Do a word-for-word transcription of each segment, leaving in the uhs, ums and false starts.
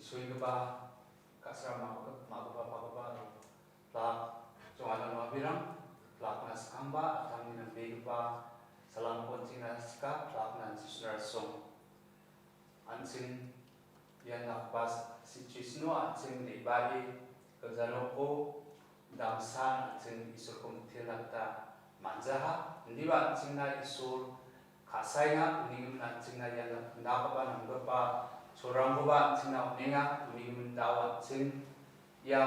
Soigipa ka·sara ma-, ma·gipa pagipa aro plak jonganirang, plakna skangba atangni nambegipa salamko an·chingna sika, plakna an·ching songrasong. An·ching ian dakgipa situation-o an·ching re·bae gilja noko damsan an·ching Isolko mitelna gita man·jaha. Indiba an·chingna Isol ka·saenga, uni gimin an·chingna ian dakgipa namgipa cholrangkoba an·chingna on·enga, uni gimin dao an·ching ia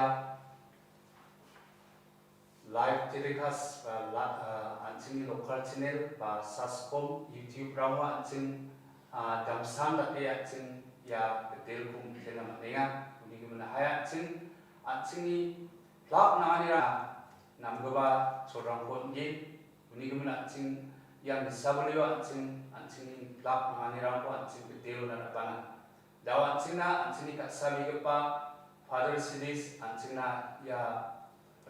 live telecast ba la-, ah, an·chingni local channel ba Saskom YouTube-rango an·ching, ah, damsan dake an·ching ia gidelko mitelna man·enga. Uni gimin hai an·ching, an·chingni plak nanganirang namgipa cholrangko on·gen. Uni gimin an·ching ia misabolio an·ching, an·chingni plak nanganirangko an·ching gidelona ra·bana. Dao an·chingna, an·chingni ka·sabegipa Father Silis an·chingna ia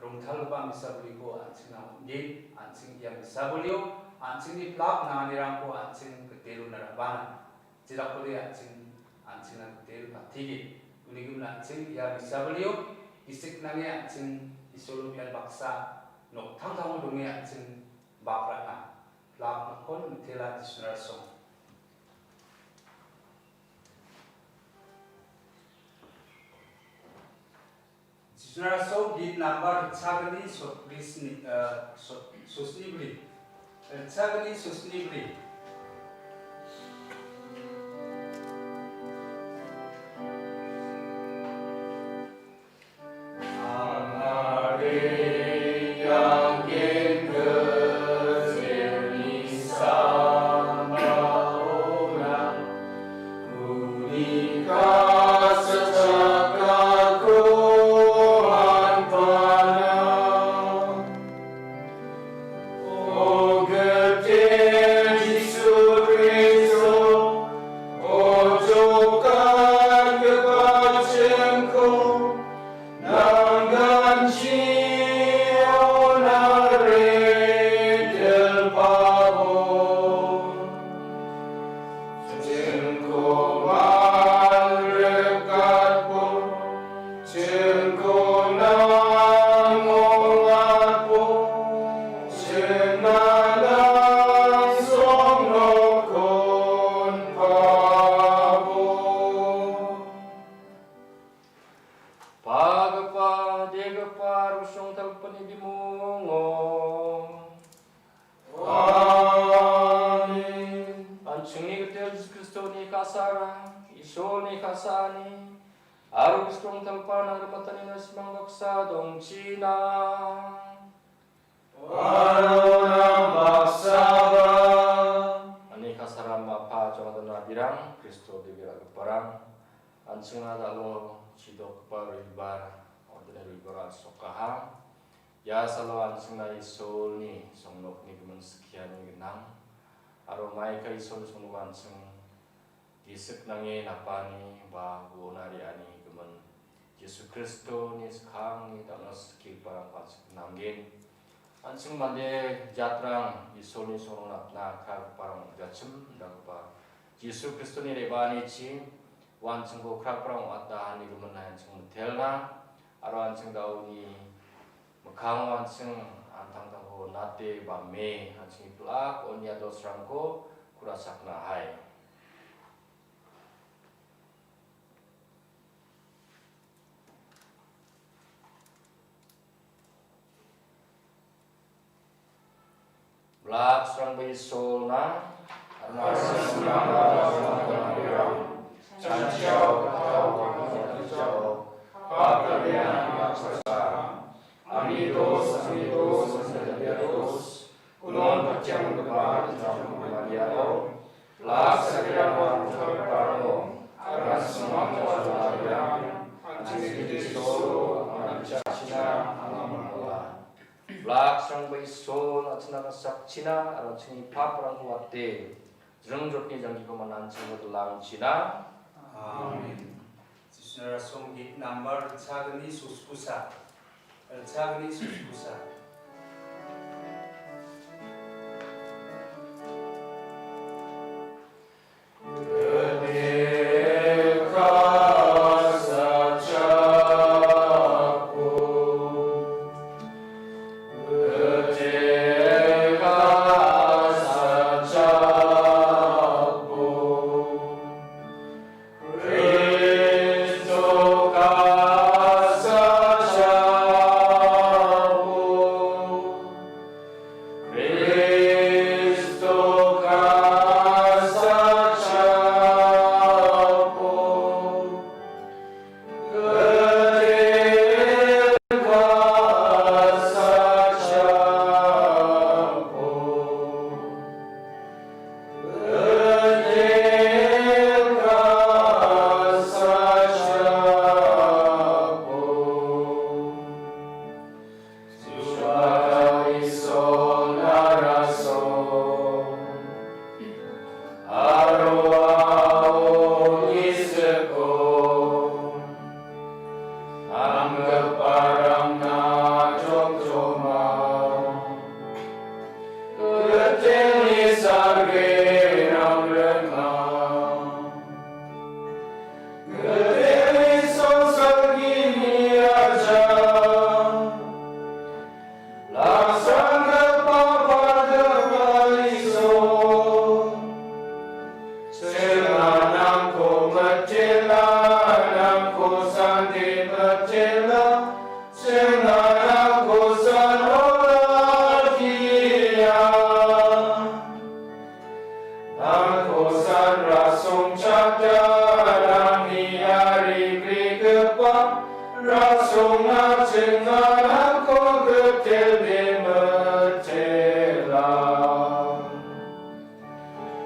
rongtalgipa misaboliko an·chingna on·gen, an·ching ia misabolio an·chingni plak nanganirangko an·ching gidelona ra·bana. Jedakode an·ching, an·chingna gitel patege. Uni gimin an·ching ia misabolio gisik nange an·ching Isolo bian baksa noktangtango donge an·ching bakrana. Plak nokkon mitela Jisu narasong. Jisu narasong git nambar ritchagni sotbri sni, eh, sot-, sosnibri. Ritchagni sosnibri. O Gitel Jisu Kristo, o jokangipa chingko, nangganchi onare dilpao. Chingko manrikatpo, chingko nang ong·atpo, chingna nang songnokon pabo. Pagipa, degipa, aro songtalpani bimungo. Amen. An·chingni gitel Jisu Kristoni ka·sara, Isolni ka·sani, aro Kristoni talpa narimatani nasimang baksa dongchina. Aro nang baksaba. Ani ka·sara mapa jongdona birang, Kristo debira giparang, an·chingna dalo chidokgipa roibar, ordinary roibar an·sokaha. Ia salo an·chingna Isolni songnokni gimin skiani gnang, aro maika Isolni songnok an·ching gisik nange napani ba guona re·ani gimin Jisu Kristoni skangni dal·na skigiparangko an·ching nanggen. An·ching mande jatrang Isolni songnok napna kragiparang jachim danggipa Jisu Kristoni re·baanichi an·chingko kragiparang ong·atna hani gimin an·ching mitelna, aro an·ching gauni mikkango an·ching an·tangtangko nate bame an·chingni plak on·a dosrangko kurasakna hai. Blak srangba Isolna, arna srangba Isolna, chanchiao, katao, katao, pakalian, maksa, ami dos, ami dos, ami dos, kunon patiang, kebal, jam, kebal, blak srangba Isolna, arna srangba Isolna, anjing Isolna, anjing Isolna, Blak srangba Isol, an·chingna sakchina aro an·chingni paprangko wate, jringjotni janggiko man·a an·chingna dilangchina. Amen. Jisuna rasong git nambar ritchagni soskusa. Ritchagni soskusa. Songa chinganako gitele mitela.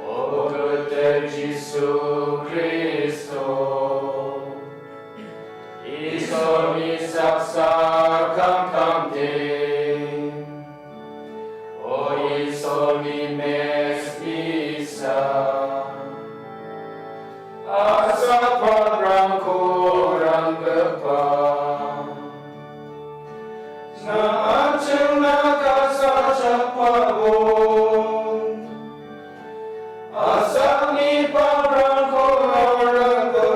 O gitel Jisu Kristo, Isolni saksa kamkamde. O Isolni Mesia, asa paprangko ranggipa. Nang an·chingna kasachakpabo, asangni paprangko ranggipa.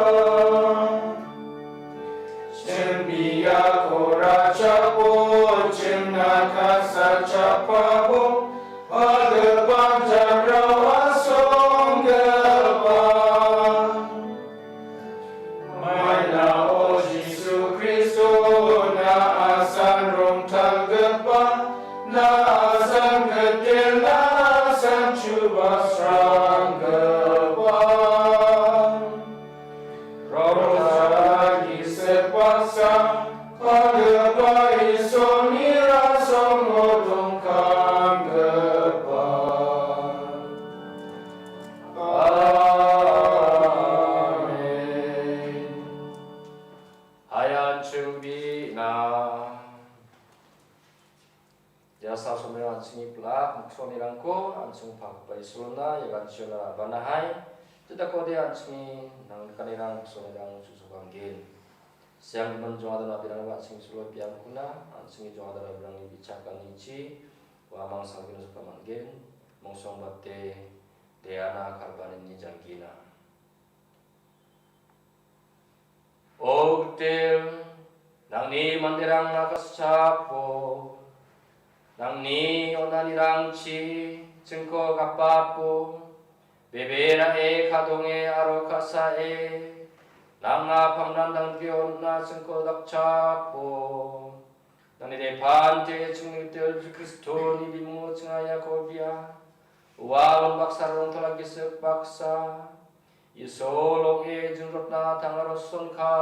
Chimbiako rachakbo, chimna kasachakpabo, pagipan jangrao asonggipa. Maina, o Jisu Kristo, na asan rongtalgipa, na asan gitel, na asan chuba sranggipa. Rongtala gisik baksa, pagipa Isolni rasongo dongkamgipa. Amen. Hayan chungbina. Jasa somoi an·chingni pila miksonirangko an·ching pagipa Isolna ia ganchiona ra·banahai. Jedakode an·chingni nangnikanirang miksonirang susugamgen. Siang gimin jongadon abirangba an·ching Isolo biangkuna, an·chingni jongadon abirangni bichakanichi, uamang salgino soka man·gen, mongsongbate, deana karbanini janggina. O gitel, nangni manderangna kasachakbo, nangni onanirangchi chingko gapapo, beberae kadonge aro ka·sae, nangna pangnan dangdrio on·na chingko dakchakbo. Nangni depante chingni gitel Kristoni bimungo chingaiako bia. Ua unbaksarang tala gisik baksa. Isol ong·e jingrotna tangaro sonka.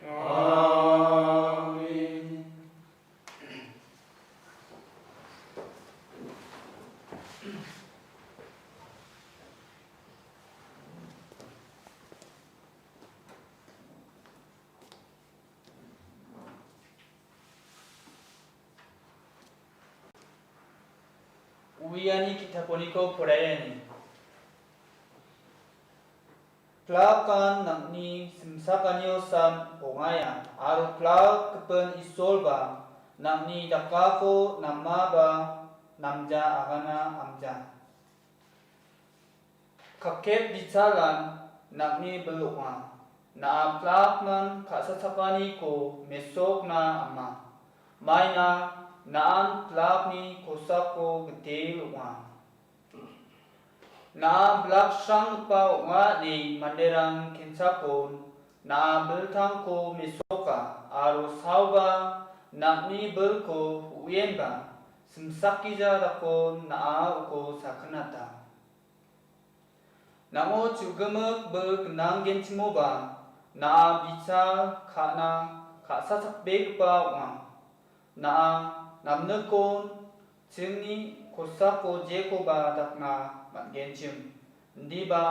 Amen. Uiani ki·taponiko poraiani. Plakan nang·ni simsakaniosan ong·aia, aro plak gipin Isolba nang·ni dakako namaba namja agana amja. Kaket bichalan nang·ni bil ong·a. Na·a plakman ka·sachakaniko mesokna ama. Maina na·an plakni kosako gitel ong·a. Na·a plak sranggipa ong·a ine manderang kensakon na·a biltangko mesoka aro saoba nang·ni bilko u·enba simsakgija dakon na·a uko sakinata. Nang·o chu·gimik bil gnanggenchimoba na·a bichal ka·na ka·sachakbegipa ong·a. Na·a namnikon chingni kosako jekoba dakna man·genchim. Indiba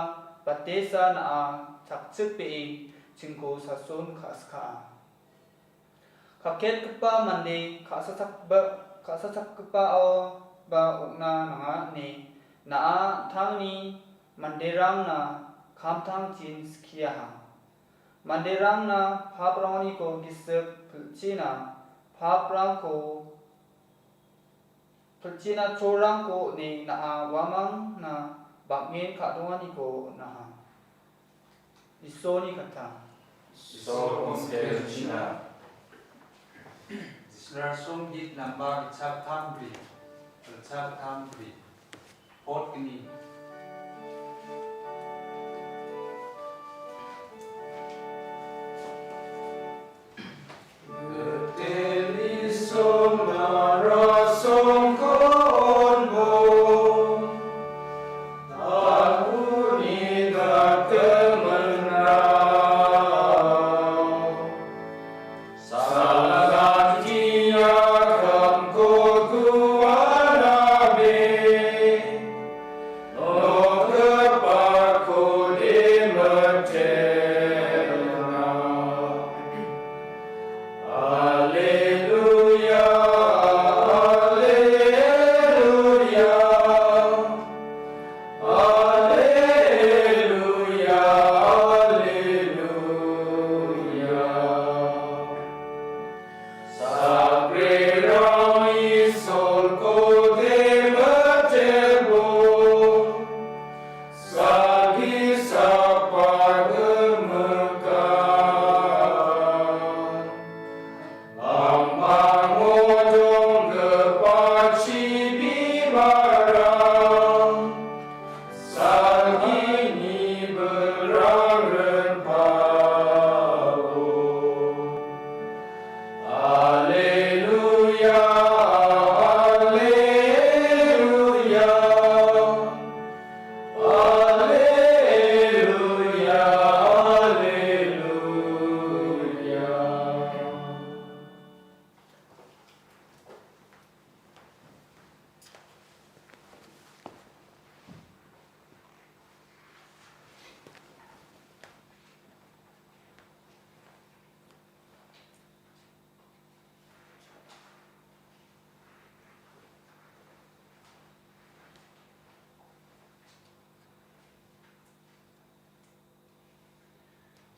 batesa na·a chakchikbe·e chingko sason ka·skaa. Kaketgipa mande ka·sachakba-, ka·sachakgipaoba ong·na nanga ine na·a an·tangni manderangna kamtangchin skiaha. Manderangna paprangoniko gisik pilchina paprangko Pilchina cholrangko on·e na·a uamangna bang·en ka·donganiko on·aha. Isolni kata. Isol kongskirchina. Israel song git namba gitchak tambri, gitchak tambri. Pot gni.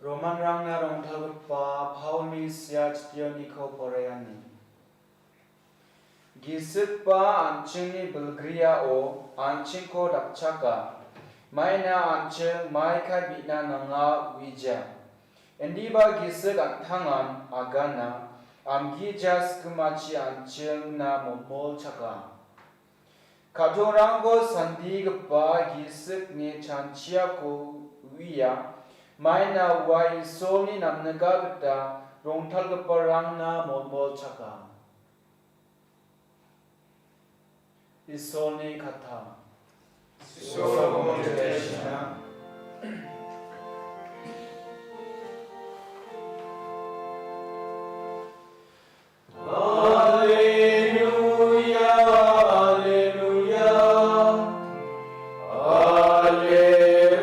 Romanrangna rongtalgipa Paulni sia chittioniko poraiani. Gisikba an·chingni bilgriao an·chingko dakchaka. Maina an·ching maikai bi·na nanga uija. Indiba gisik an·tangan agana, amgija sikimachi an·chingna momolchaka. Kadongrangko sandigipa gisikni chanchiako uia, maina ua Isolni namnika gita rongtalgiparangna molmolchaka. Isolni katta. Isolko mongjetesina. Alleluia, alleluia, alleluia,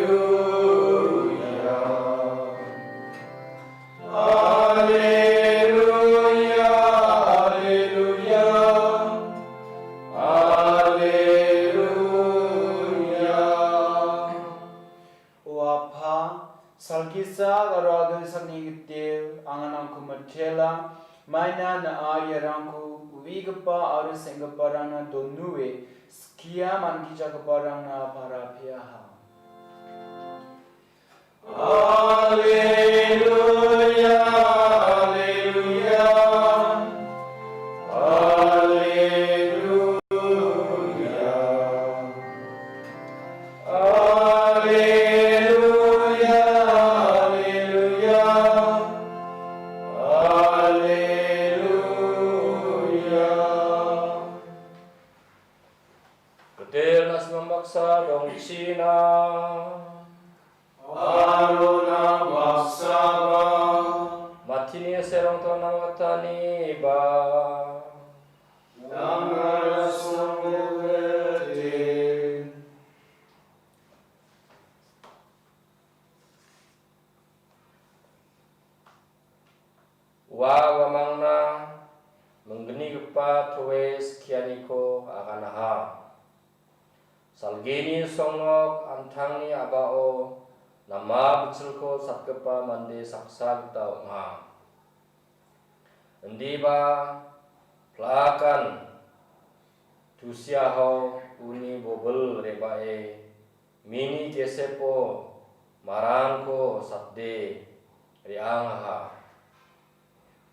alleluia, alleluia, alleluia. O Apha, salgisa aro agilsakni gitel, anga nangko mitela, maina na·a iarangko uigipa aro seng·giparangna donue, skia man·gijagiparangna para piaha. Alleluia, alleluia, alleluia. Alleluia, alleluia, alleluia. Gitel na·simang baksa dongchina. Aro nang baksaba. Matini serong tonang watani ba. Nang rara songwete. Ua uamangna minggnigipa toe skianiko aganaha. Salgini songnok an·tangni a·bao nama bitchilko satgipa mande saksa gita ong·a. Indiba plakan tusiaho uni bobil re·bae mini jesepo maranko sade re·angaha.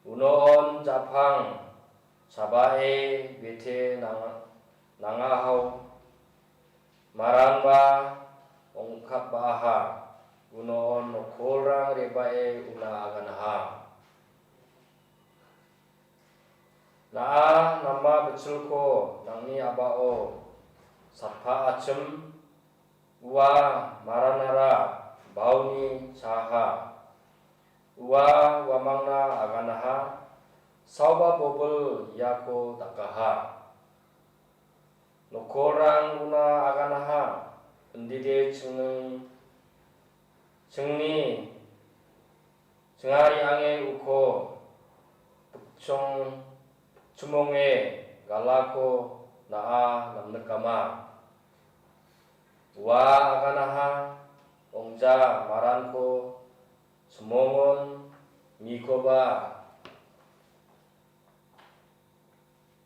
Uno on ja·pang sabae bete nang-, nangahao maranba ong·katba·aha. Uno on nokolrang re·bae una aganaha. Na·a nama bitchilko nangni a·bao satpa·achim, ua maranara baoni chaha, ua uamangna aganaha, saoba bobil iako dakaha. Nokolrang una aganaha, indide chingni, chingni chingari ange uko pokchong, pokchimonge galako na·a namnikama. Ua aganaha ongja maranko chimongon mikoba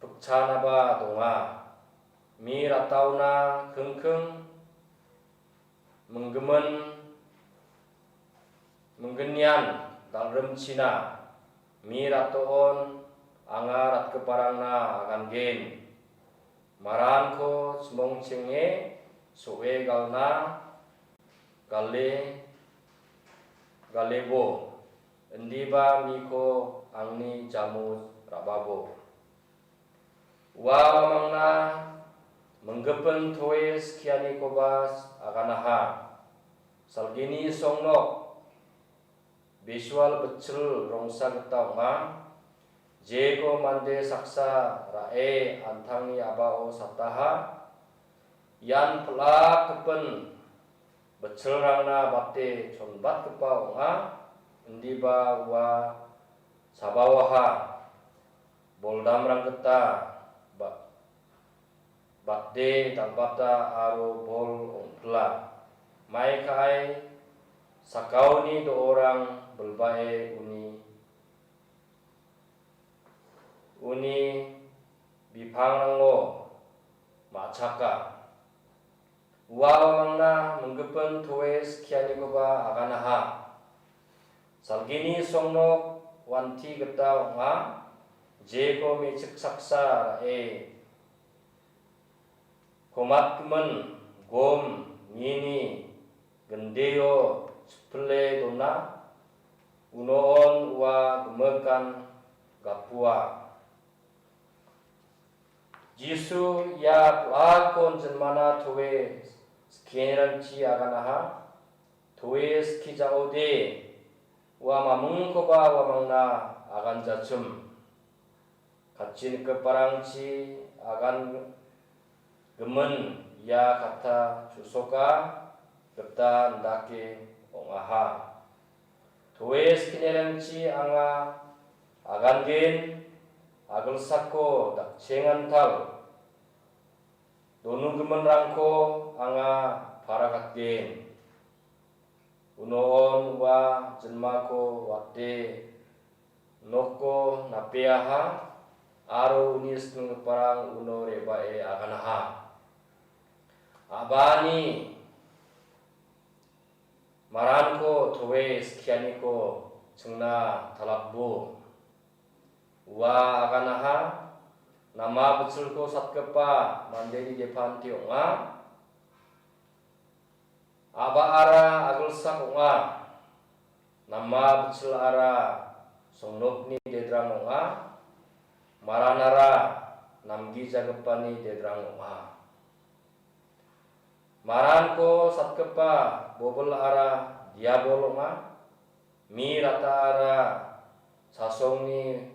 pikchanaba donga. Mi rataona kingking minggimin mingginian dal·rimchina mi ratoon anga ratgiparangna agangen. Maranko chimongchenge so·e galna gale, galebo, indiba miko angni jamo ra·babo. Ua uamangna minggipin toe skianikoba aganaha. Salgini songnok bisual bitchil rongsa gita ong·a. Jeko mande saksa ra·e an·tangni a·bao sataha. Ian pil·a gipin bitchilrangna bate chonbatgipa ong·a, indiba ua sabawaha boldamrang gita ba-, bate dal·bata aro bol ong·pila. Mai ka·ai Sakaoni do·orang bilbae uni, uni bipangrango ma·chaka. Ua uamangna minggipin toe skianikoba aganaha. Salgini songnok wanti gita ong·a, jeko me·chik saksa ra·e komatgimin gom nini gindeo chipile dona, unoon ua gimikan gapua. Jisu ia pil·akon jinmana toe skienrangchi aganaha, toe skijaode ua mamingkoba uamangna aganjachim. Katchi nikgiparangchi agan gimin ia katta chu·soka gita indake ong·aha. Toe skinerangchi anga agangen, agilsako dakchengantal donugiminrangko anga paragatgen. Unoon ua jinmako wate noko napeaha, aro uni skingranggiparang uno re·bae aganaha. A·bani maranko toe skianiko chingna talapbo. Ua aganaha, nama bitchilko satgipa mandeni depante ong·a. A·baara agilsak ong·a. Nama bitchilara songnokni dedrang ong·a. Maranara namgijagipani dedrang ong·a. Maranko satgipa bobilara diabol ong·a. Mi rataara sasongni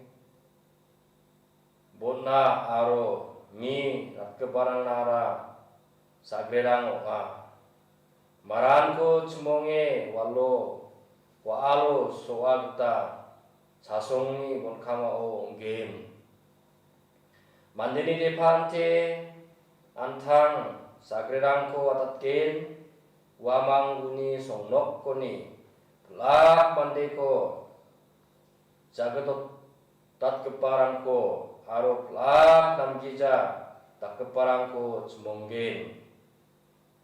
bon·a aro mi ratgiparangnara sagrerang ong·a. Maranko chimonge walo, wa·alo so·a gita sasongni bonkamao ong·gen. Mandeni depante antang sagrerangko watatgen, uamang uni songnokoni pil·ak mandeko jagidotatgiparangko aro pil·ak namgija dakgiparangko chimonggen,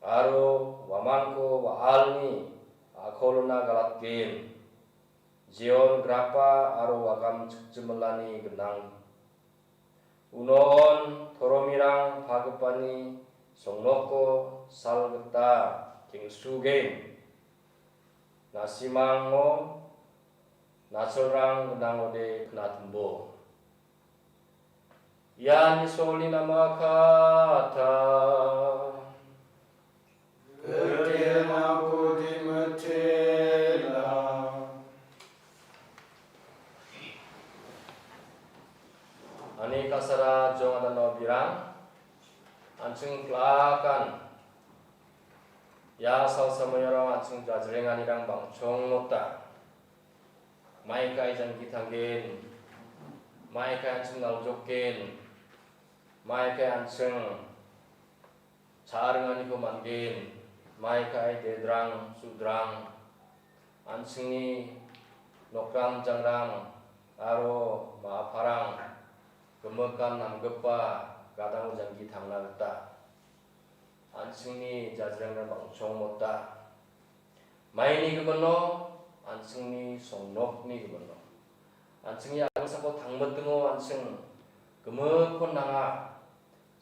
aro uamangko wa·alni a·kolona galatgen. Jeon grapa aro wagam chikjimilani gnang. Unon toromirang pagipani songnoko sal gita teng·sugen. Nasimango nacholrang gnangode knatimbo. Ian Isolni namakata. Gitena pudi metela. Ani kasara jong adano birang, an·ching pil·akan. Ia salsa moyarang an·ching jajrenganirang bang·chong ota. Maikai jangki tanggen, maikai an·ching naljokgen, maikai an·ching cha·ringaniko man·gen, maikai dedrang, sudrang, an·chingni nokrang jangrang aro ma·aparang gimikan namgipa gadang jangki tangna gita an·chingni jajrengrang bang·chong ota. Maini gimino, an·chingni songnokni gimino. An·chingni a·gingsako tangmitingo an·ching gimikon nanga.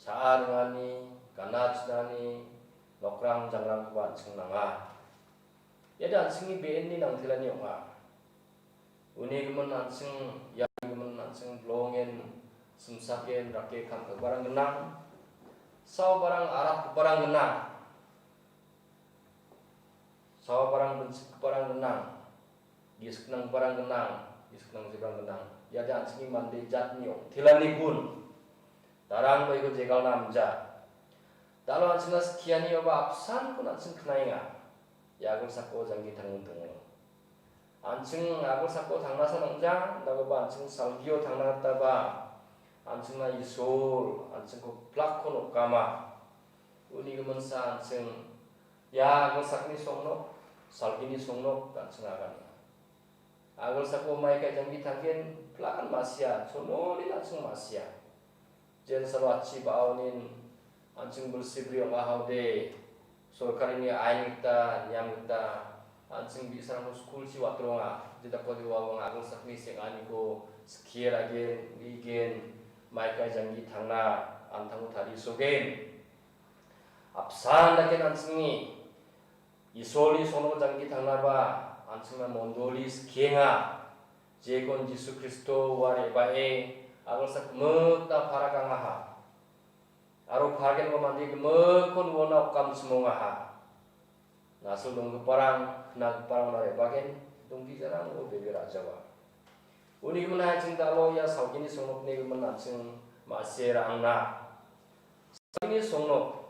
Cha·a ringani, gana chinani, nokrang jangrangkoba an·ching nanga. Iade an·chingni be·enni nangtelani ong·a. Uni gimin an·ching, iani gimin an·ching bilongen, simsaken, rake kam·giparang gnang. Saobarang aratgiparang gnang. Saobarang binchikgiparang gnang. Gisik nanggiparang gnang, gisik nanggiparang gnang. Iade an·chingni mande jatni ong·telani gun. Darang baiko jegalna amja. Dalo an·chingna skiani oba apsankon an·ching knaenga. Ia a·gilsako jangki tangmitingo. An·ching a·gilsako tangnasa nangja, dakoba an·ching salgio tangna gitaba, an·chingna Isol, an·chingko plakko nokama. Uni giminsa an·ching ia a·gilsakni songnok, Salgini songnok an·ching aganenga. Agilsako maika janggi tanggen plan ma·sia, chononi an·ching ma·sia. Jensalo achi ba·aonin an·ching bilsibri ong·ahode, sorkarini ain gita, niam gita, an·ching bi·sarangko skulchi watronga. Jedakode uamang agilsakni seng·aniko skie ra·gen, uigen, maika janggi tangna an·tangko tarisogen. Apsan daken an·chingni Isolni songnok janggi tangnaba an·chingna mondoli skienga. Jekon Jisu Kristo ua re·bae agilsak gimikna parak angaha. Aro paragenba mande gimikkon uona okam chimongaha. Nasil donggiparang, knagiparang uona re·bagen, donggijarango bebe ra·jawa. Uni gimin an·ching dalo ia salgini songnokni gimin an·ching ma·sie ra·angna. Salgini songnok.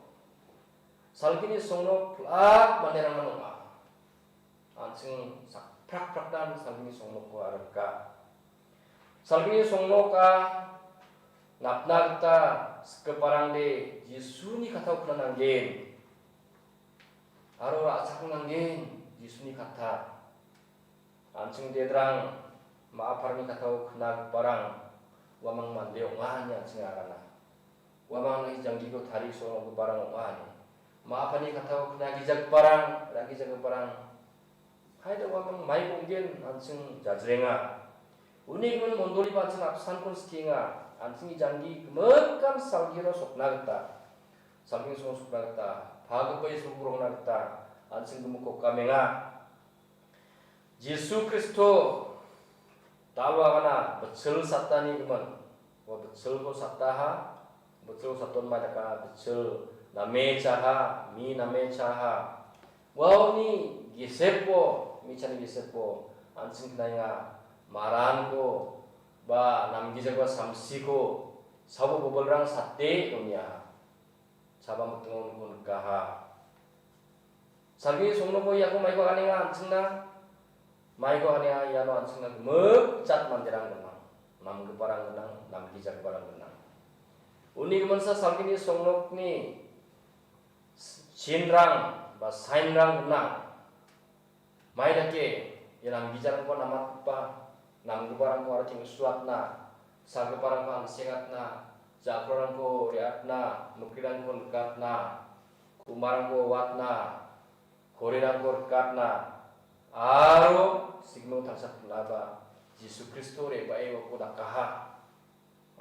Salgini songnok pil·ak manderangna ong·a. An·ching sakprak prakdan salgini songnokko aro rika. Salgini songnoka napna gita sikgiparangde Jisuni kattao knananggen. Aro ra·chaknanggen Jisuni katta. An·ching dedrang ma·a parni kattao knagiparang uamang mande ong·a ine an·ching agana. Uamang nangni janggiko tariso ong·giparang ong·a ine. Ma·a parni kattao knagijagiparang, ra·gijagiparang. Haida uamang mai ong·gen an·ching jajrenga. Uni gimin mondoliba an·ching apsankon sikenga. An·chingni janggi gimikan salgiro sokna gita, salgini songo sokna gita, pagipa Isolko rongna gita an·ching gimik kokamenga. Jisu Kristo dalo agana bitchil satani gimin. Ua bitchilko sataha, bitchilko saton mai daka, bitchil name chaha, mi name chaha. Ua uni gisepo, mi chani gisepo, an·ching knaenga maranko ba namgijagipa samsiko sabo bobilrang sate doniaha. Chaba mitingo nikaha. Salgini songnoko iako maiko aganenga an·chingna. Maiko aganenga iano an·chingna gimik jat manderang gnang. Namgiparang gnang, namgijagiparang gnang. Uni giminsa salgini songnokni s-, chinrang ba sainrang gnang. Mai dake, ia namgijarangko namatgipa, namgiparangko aro teng·suatna, sagiparangko an·sengatna, jakrorangko re·atna, nokrirangko nikatna, ku·marangko watna, korirangko rikatna, aro sigming tangsa pil·aba Jisu Kristo re·bae uako dakaha.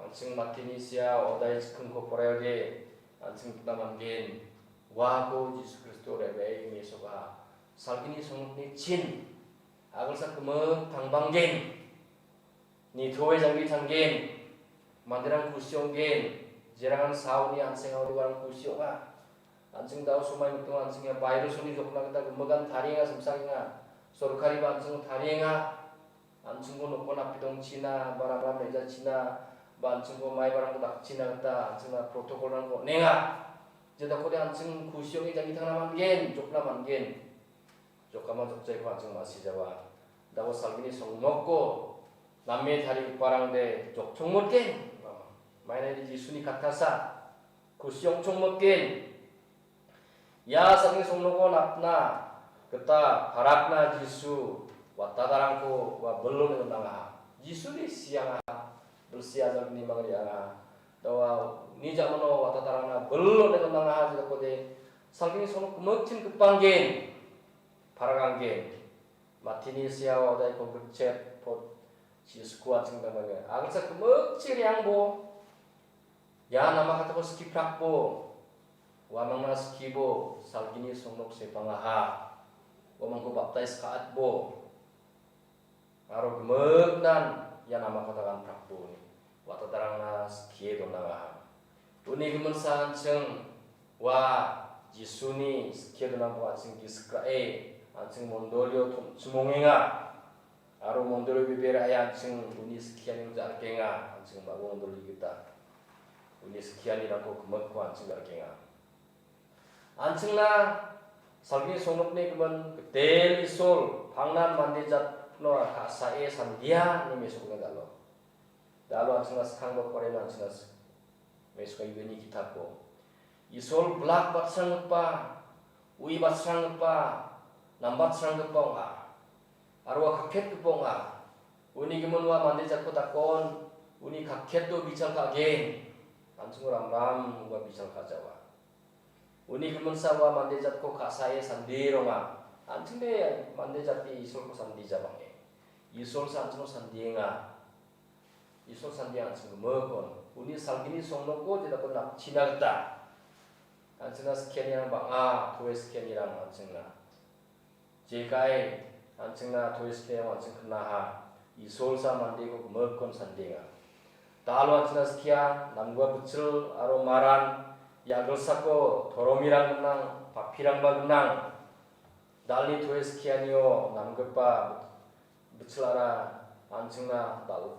An·ching Matini sia odai chikkingko poraiode, an·ching nikna man·gen. Uako Jisu Kristo re·bae mesoka. Salgini songnokni chin. Agilsak gimik tangbanggen. Nitoe janggi tanggen. Manderang kusi ong·gen. Jerangan saoni an·seng aode uarang kusi ong·a. An·ching dao somai mitingo an·ching ia bairosoni jokna gita gimikan tarienga, simsakenga. Sorkariba an·ching tarienga. An·chingko nokon napidongchina, ba ramram re·jachina, ba an·chingko maibarangko dakchina gita an·chingna protokolrangko on·enga. Jedakode an·ching kusi ong·e janggi tangna man·gen, jokna man·gen. Jokama jokjaiko an·ching ma·sijawa. Dao salgini songnokko name tarigiparangde jokchongmotgen. Maina Jisuni kattasa kusi ong·chongmotgen. Ia salgini songnoko napna gita parakna Jisu watadarangko ua bilone on·angaha. Jisuni siangaha, bilsi ajalgni mangriangaha. Daua ni jamano watadarangna bilone on·angaha jedakode salgini songnok gimikchin gipanggen, paraganggen. Matini siao daiko gitchet pot Jisuko an·ching dambaenga. Agilsa gimikchi re·angbo, ia nama katako skiprakbo, uamangna skibo, salgini songnok sepangaha, uamangko baptais ka·atbo, aro gimiknan ia nama katako anprakbo ine watadarangna skie donangaha. Uni giminsa an·ching ua Jisuni skie donangko an·ching gisik ra·e, an·ching mondolio tom·chimongenga. Aro mondoli bebe ra·e an·ching uni skianiko ja·rikenga, an·ching ba mondoli gita. Uni skianirangko gimikko an·ching ja·rikenga. An·chingna salgini songnokni gimin gitel Isol pangnan mande jatno ka·sae sandia ine mesokenga dalo. Dalo an·chingna skangba poraiba an·chingna s-, mesoka U N ni kitapko. Isol blak batsranggipa, ui batsranggipa, nambatsranggipa ong·a, aro ua kaketgipa ong·a. Uni gimin ua mande jatko dakon, uni kaketo bichal ka·gen, an·ching ramram ua bichal ka·jawa. Uni giminsa ua mande jatko ka·sae sandi ronga. An·chingde mande jati Isolko sandi jabange. Isolsa an·chingko sandienga. Isol sandi an·ching gimikon. Uni salgini songnoko jedako napchina gita. An·chingna skianirang bang·a, toe skianirang an·chingna. Jekai an·chingna toiskeo an·ching knaha, Isolsa mandeko gimikkon sandenga. Dalo an·chingna skia, namgipa bitchil aro maran, ia gilsako toromirang gnang, papirangba gnang. Dalni toiskianio namgipa bitchilara an·chingna dal-,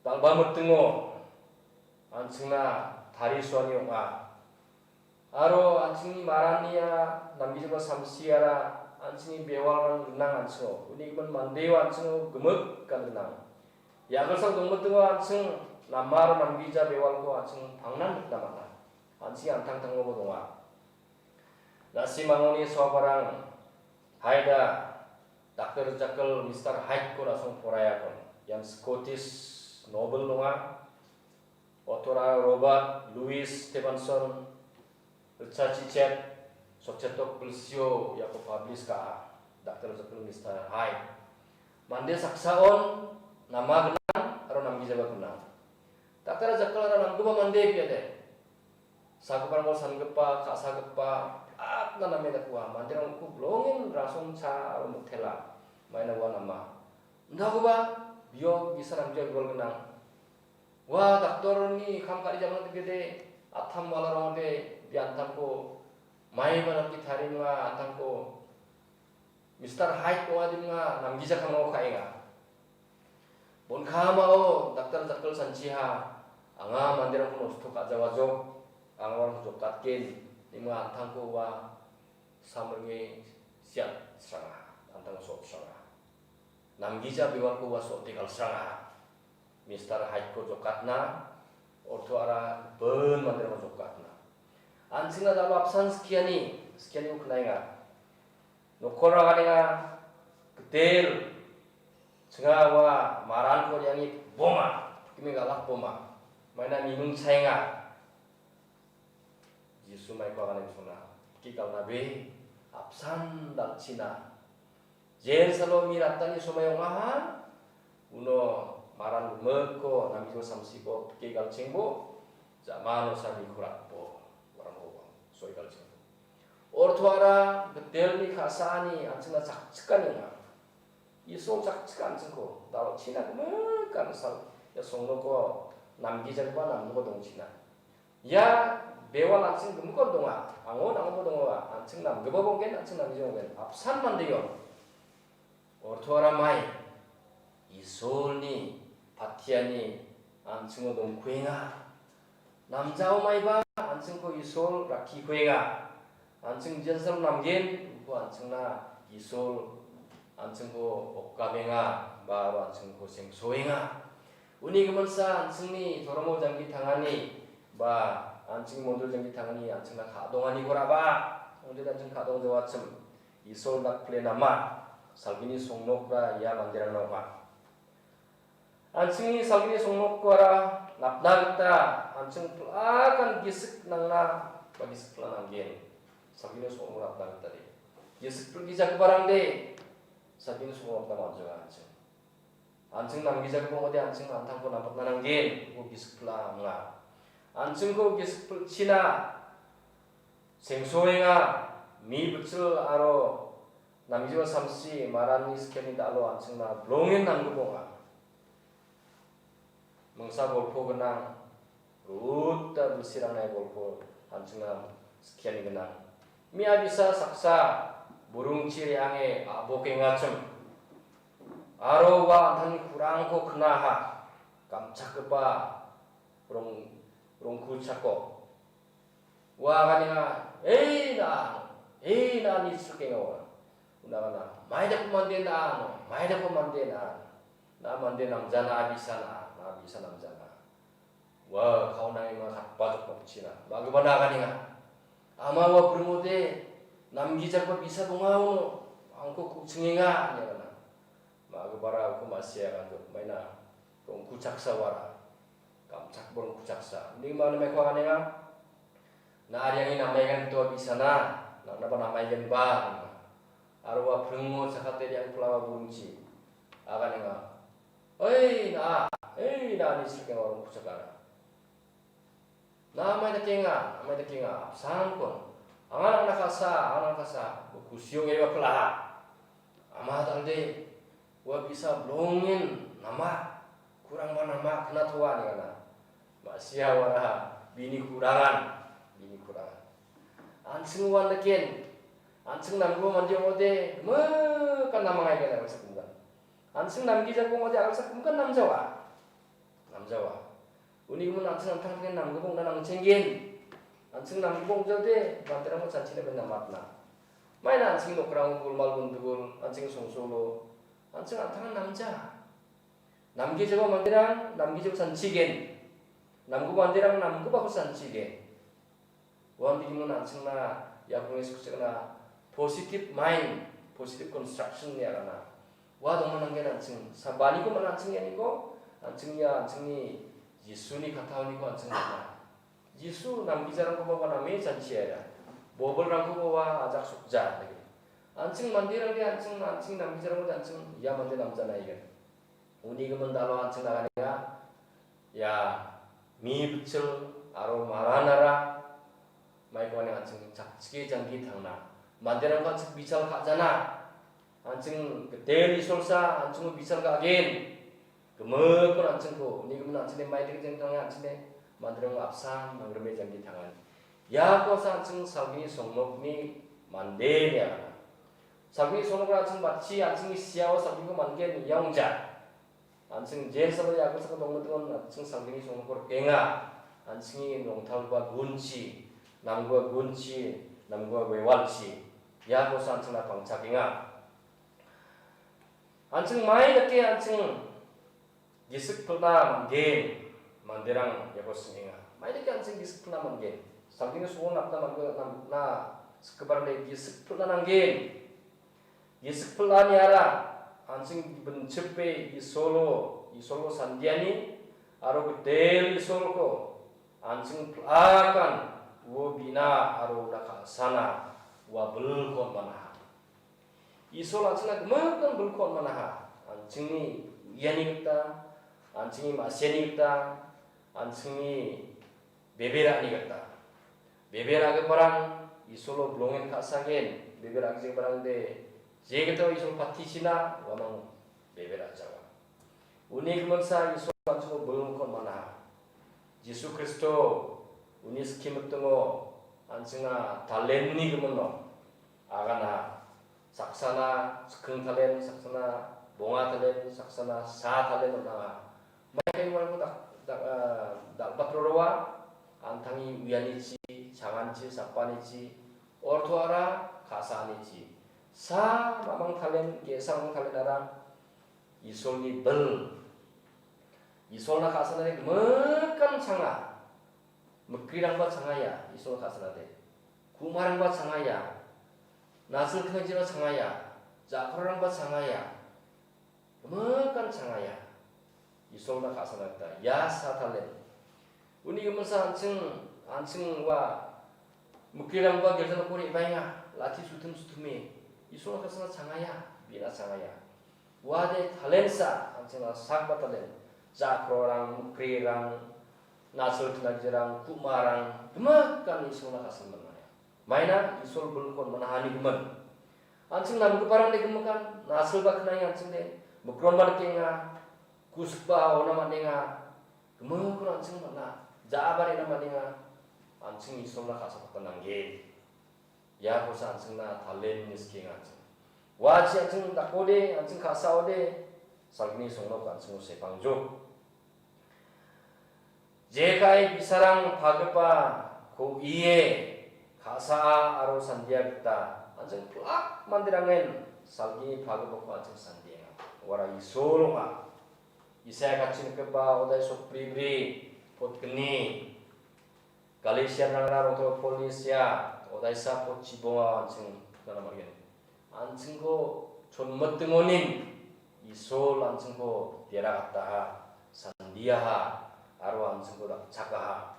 dal·ba mitingo an·chingna tarisoani ong·a. Aro an·chingni marania namgijagipa samsiara an·chingni bewalrang gnang an·chingo. Uni gimin mandeo an·chingo gimik gan gnang. Ia gilsao dongmitingo an·ching namaro namgija bewalko an·ching pangnan nikna man·a. An·ching antangtangoba donga. Na·simangoni soabarang haida Daktar Jekyll, Mister Hyde-ko rasong poraiakon. Ian Scottish novel donga. Author-a Robert Louis Stevenson, ritchachet, sotchetok bilsio iako publish ka·a. Daktar Jekyll, Mister Hyde. Mande saksaon nama gnang aro namgijaba gnang. Daktar Jekyll aro namgipa mande biade. Sagiparangko sangipa, ka·sagipa, biapna name dakua. Manderang uko bilongen rasongcha aro mitela. Maina ua nama. Indakoba bio bisa namja gol gnang. Ua daktorni kam ka·ri jaman dikede, atam walarangde biantamko maiba nangki tarienga atamko Mister Hyde ong·a dima namgija kamao ka·enga. Bonkamao Daktar Jekyll sanchiha, anga manderangko nosto ka·jawajok, anga uarangko jokatgen, nima an·tangko ua samringe siat sranga, an·tangko sot sranga. Namgija bewalko ua sot tegal sranga. Mister Hyde-ko jokatna, ortoara gipin manderangko jokatna. An·chingna dal·o apsan skiani, skianiko knaenga. Nokora ganenga, gitel, chinga ua maranko re·ange bonga, gime galak boma. Maina miming chaenga. Jisu maiko agane bisona, pike galnabe, apsan dal·china. Jensalo mi ratani somai ong·aha, uno maran gimikko, namgijo samsiko, pike galchengbo, ja·mano sani kurakbo, warango soi galchengbo. Ortoara gitelni ka·saani an·chingna chakchikani ong·a. Isol chakchika an·chingko, dal·china gimikan sal, ia songnoko namgijagipa namgipa dongchina. Ia bewal an·ching gimikon donga, angon angonba donga, an·ching namgipa bonggen, an·ching namgija bonggen, apsan mandeon. Ortoara mai, Isolni patiani an·chingo dongkuenga. Namjao maiba an·chingko Isol rakkikuenga. An·ching jensal namgen, uko an·chingna Isol an·chingko okgabenga, ba aro an·chingko sengsoenga. Uni giminsa an·chingni toromo janggi tangani, ba an·ching mondol janggi tangani an·chingna ka·donganiko ra·ba, ong·de an·ching ka·dong jawachim. Isol dakpile nama, salgini songnokra ia manderangna ong·a. An·chingni salgini songnokkoara napna gita an·ching pil·akan gisik nangna ba gisik pil·a nanggen. Salgini songnok napna gita de. Gisik pil·gijagiparangde salgini songnok napna man·jaga an·ching. An·ching namgijagipa ong·ode an·ching an·tangko nampatna nanggen, uko gisik pil·a ong·a. An·chingko gisik pil·china sengsoenga, mi bitchil aro namgipa samsi maranni skiani dal·o an·chingna bilongen nanggipa ong·a. Mingsa golpo gnang, Ruta bilsirangna golpo an·chingna skiani gnang. Mia bisa saksa burungchi re·ange a·bokengachim. Aro ua an·tangni kurangko knaha, gamchakgipa rong-, rongkuchako. Ua aganenga, "Ei, na, ei, na," ni srikenga ua. Una agana, "Maidako mande na, maidako mande na. Na mande namjana, abisa na, na abisa namjana." Ua kauna ima katbajok nokchina. Magipa na aganenga. Ama ua brimode, Namgijagipa bi·sa donga uno, angko ku·chingenga, ine agana. Ma·gipara uko ma·sia aganjok, maina rongkuchaksa wara, gamchakbo rongkuchaksa. Uni ma·a name ko aganenga, na·a riange namaigenba bi·sana, nangnaba namaigenba, aro ua pringo chakate riang pulawa burungchi aganenga. Oi, na·a, oi, na·a, ine srikenga rongkuchakara. Na·a mai dakenga, na·a mai dakenga, apsangkon. Anga nangna ka·sa, anga nangna ka·sa, bo kusi ong·eba pila·a. Ama dal·de, ua bi·sa bilongen nama, kurangba nama, knatoa ine agana. Ma·sia wara, bini kurangan, bini kurangan. An·ching uan daken, an·ching namgipa mande ong·ode, gimikan namangaigana, ua sakgimgan. An·ching namgijagipa ong·ode, aro sakgimgan namjawa. Namjawa. Uni gimin an·ching an·tangtangni namgipa ong·na nangchenggen. An·ching namgipa ong·jaode, manderangko chanchina ben namatna. Maina an·ching nokrango gulmal gundugul, an·ching songsolo, an·ching an·tangan namja. Namgijagipa manderang, namgijako chanchigen. Namgipa manderang, namgipako chanchigen. Uan bigimin an·chingna iako ine sikchakna positive mind, positive construction ine agana. Ua dongna nanggen an·ching. Sabaniko man·a an·ching ianiko, an·ching ia an·chingni Jisuni kattaoniko an·ching man·a. Jisu namgijarangkoba ua name chanchiaia. Bobilrangkoba ua ajak sokja, dake. An·ching manderangde an·ching, an·ching namgijarangkode an·ching ia mande namjana igen. Uni gimin dalo an·ching naganenga. Ia mi bichil aro maranara maiko an·ching chakchike janggi tangna. Manderangko an·ching bichal ka·jana. An·ching gitel Isolsa an·chingko bichal ka·gen. Gimikon an·chingko, uni gimin an·chingde maidake janggi tangna an·chingde manderang apsan mangrime janggi tangan. Iako asa an·ching salgini songnokni mande ine agana. Salgini songnokra an·ching matchi an·chingni siao salgiko man·gen ia ong·ja. An·ching jensalo ia agilsako dongmitingon an·ching salgini songnokko rikenga. An·chingni rongtalgipa gunchi, namgipa gunchi, namgipa wewalchi. Iakosa an·chingna pangchakenga. An·ching mai dake an·ching gisik pilna man·gen, manderang iako sing·enga. Mai dake an·ching gisik pilna man·gen. Salgini songo napna man·gen, napna sikgiparangde gisik pilna nanggen. Gisik pil·aniara an·ching gibinchipe Isolo, Isolo sandiani aro gitel Isolko an·ching pil·akan uo bina aro una ka·sana ua bilko on·manaha. Isol an·chingna gimikan bilko on·manaha. An·chingni uiani gita, an·chingni ma·siani gita, an·chingni bebe ra·ani gita. Bebe ra·giparang Isolo bilongen ka·sagen, bebe ra·giparangde jegitaba Isol patichina uamang bebe ra·jawa. Uni giminsa Isol an·chingko bilko on·manaha. Jisu Kristo uni skimitingo an·chingna talentni gimino agana. Saksana skring talen, saksana bonga talen, saksana sa talen on·a. Maikai uarangko dak-, dak-, ah, dal·batroroa, an·tangni uianichi, changanichi, sapanichi, ortoara ka·saanichi. Sa mamang talen, ge·sa mamang talenara Isolni bil. Isolna ka·sanade gimikan changa. Mikrirangba changaia, Isolna ka·sanade. Ku·marangba changaia. Nasil knaijiba changaia. Jakrorangba changaia. Gimikan changaia. Isolna ka·sana gita ia sa talen. Uni giminsa an·ching, an·ching ua mikrirangba gilja noko re·baenga. Lati sutum sutumi. Isolna ka·sana changaia. Bina changaia. Uade talensa, an·chingna sakba talen. Jakrorang, mikrirang, nasil knaijiba, ku·marang, gimikan Isolna ka·sin man·aia. Maina Isol bilko on·manahani gimin. An·ching namgiparangde gimikan, nasilba knai an·chingde, mikronba nikenga, kusikba ona man·enga, gimikon an·ching man·a, ja·aba re·na man·enga, an·ching Isolna ka·sapatna nanggen. Iakosa an·chingna talen ine sikenga an·ching. Uachi an·ching dakode, an·ching ka·saode, salgini songnok an·chingo sepangjok. Jekai bi·sarang pagipa ko ie ka·saa aro sandia gita an·ching pilak manderangen salgini pagipako an·ching sandienga. Uara Isol ong·a. Isaiah katchi nikgipa odai sokbribri potgni Galatianrangna rongtao Polni sia, odaisa pot chibonga an·ching nikna man·gen. An·chingko chonmitingonin Isol an·chingko deragataha, sandiaha, aro an·chingko dakchakaha.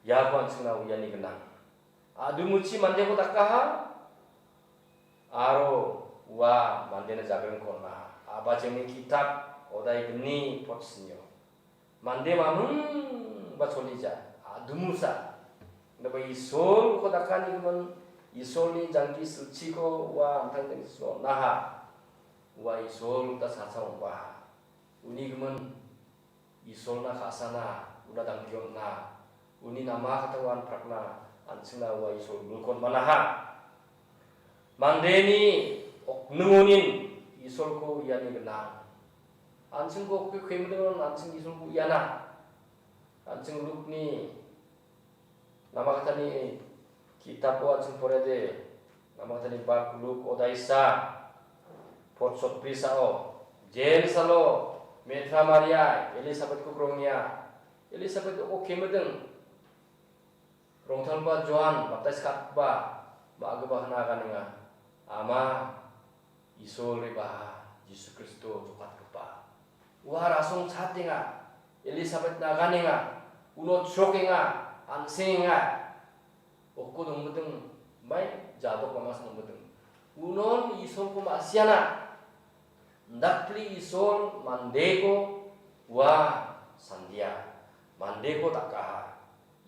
Iako an·chingna uiani gnang. A·dumuchi mandeko dakaha, aro ua mandena jagringko on·aha. A·bachengni ki·tap odai gni pot snio. Mande maming ba cholija, a·dumusa. Indaba Isolko dakani gimin, Isolni jangki silchiko ua an·tangtangchi on·aha. Ua Isol gita sacha ong·baha. Uni gimin Isolna ka·sana, una dangpio on·a. Uni nama katao an·prakna, an·chingna ua Isol bilkon manaha. Mandeni okningonin Isolko iani gnang. An·chingko okke kemdingron an·ching Isolko iana. An·ching Lukni Namakatani ki·tapo an·ching porede, Namakatani bak Luk odaisa, pot sotbrisao, Jensalo, Metra Maria, Elisabetko krongia, Elisabet oko kemeding, rongtalba Joan, baptais ka·atba, ma·gipa hina aganenga, ama, Isol rebaha Jisu Kristo jokatgipa. Ua rasong chatenga, Elisabetna aganenga, uno chrokenga, an·sengenga. Okko dongmiting, mai jadok mamasa dongmiting. Unon Isolko ma·siana. Indakpli Isol mandeko ua sandia. Mandeko dakaha.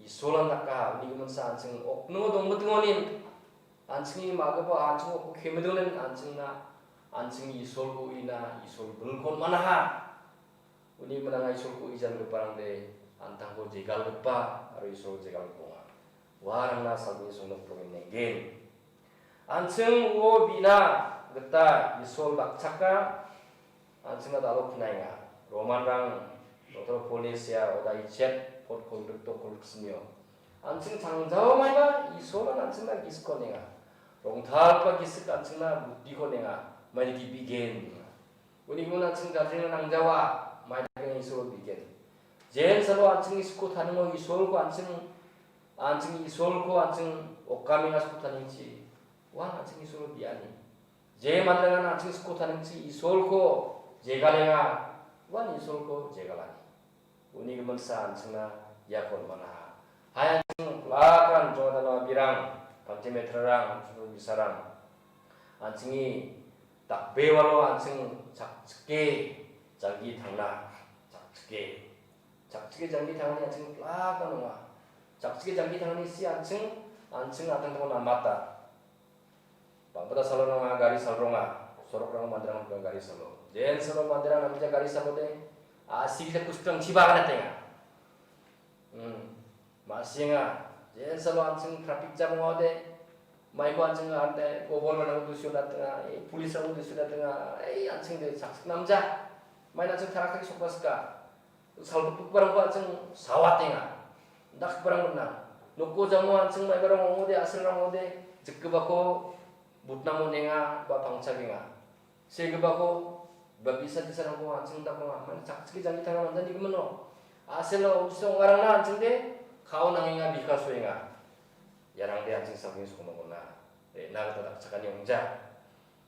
Isolan dakaha. Uni giminsa an·ching okningo dongmitingonin. An·chingni ma·gipa an·ching okko kemidinglen an·chingna, an·ching Isolko uina, Isol bilkon manaha. Uni minanga Isolko uijangiparangde an·tangko jegalgipa aro Isol jegalgipa ong·a. Uarangna salgini songnokprongen nenggen. An·ching uo bina gita Isol dakchaka, an·chingna dalo knaenga. Romanrang dotoro Polisia oda ichet pot kolgrik dok kolgrik snio. An·ching changjao maiba Isolan an·chingna gisiko nenga. Rongtalgipa gisik an·chingna butiko nenga. Maini gibigen. Uni gimin an·ching garjina nangjawa, maidakeng Isol bigen. Jensalo an·ching Isolko taningo Isolko an·ching, an·ching Isolko an·ching okamenga Isolko taningchi. Uan an·ching Isol biani. Je manderangan an·ching Isolko taningchi Isolko jegalenga, uan Isolko jegalani. Uni giminsa an·chingna iako on·manaha. Hai an·ching plakan jongdana birang, pantimetrarang, an·ching bisarang. An·chingni dakbewalo an·ching chakchike janggi tangna, chakchike. Chakchike janggi tangani an·ching plakan ong·a. Chakchike janggi tangani si an·ching, an·ching an·tangtangko namata. Bang·bata salon ong·a, gari salronga. Sorokrango manderang gari salo. Jensalo manderang namgija gari salode. A·sigija kustrang chiba aganatenga. Hmm. Ma·senga. Jensalo an·ching traffic jam ong·ode. Maiko an·ching ante government-rang dusio datenga. Eh, police-rang dusio datenga. Eh, an·ching de chakchik namja. Mai an·ching tarakaki sokbaska. Salgipgiparangko an·ching sawatenga. Dakgiparang gnang. Noko jamo an·ching maibarang ong·ode, a·selrang ong·ode, jikgipako butna mon·enga ba pangchagenga. Segipako ba bi·sa disarangko an·ching dakonga. Mane chakchike janggi tangna manjani gimino. A·selo ong·song ong·arangna an·chingde ka·o nangenga, bika soenga. Iarangde an·ching salgini songnokona re·na gita dakchakani ong·ja.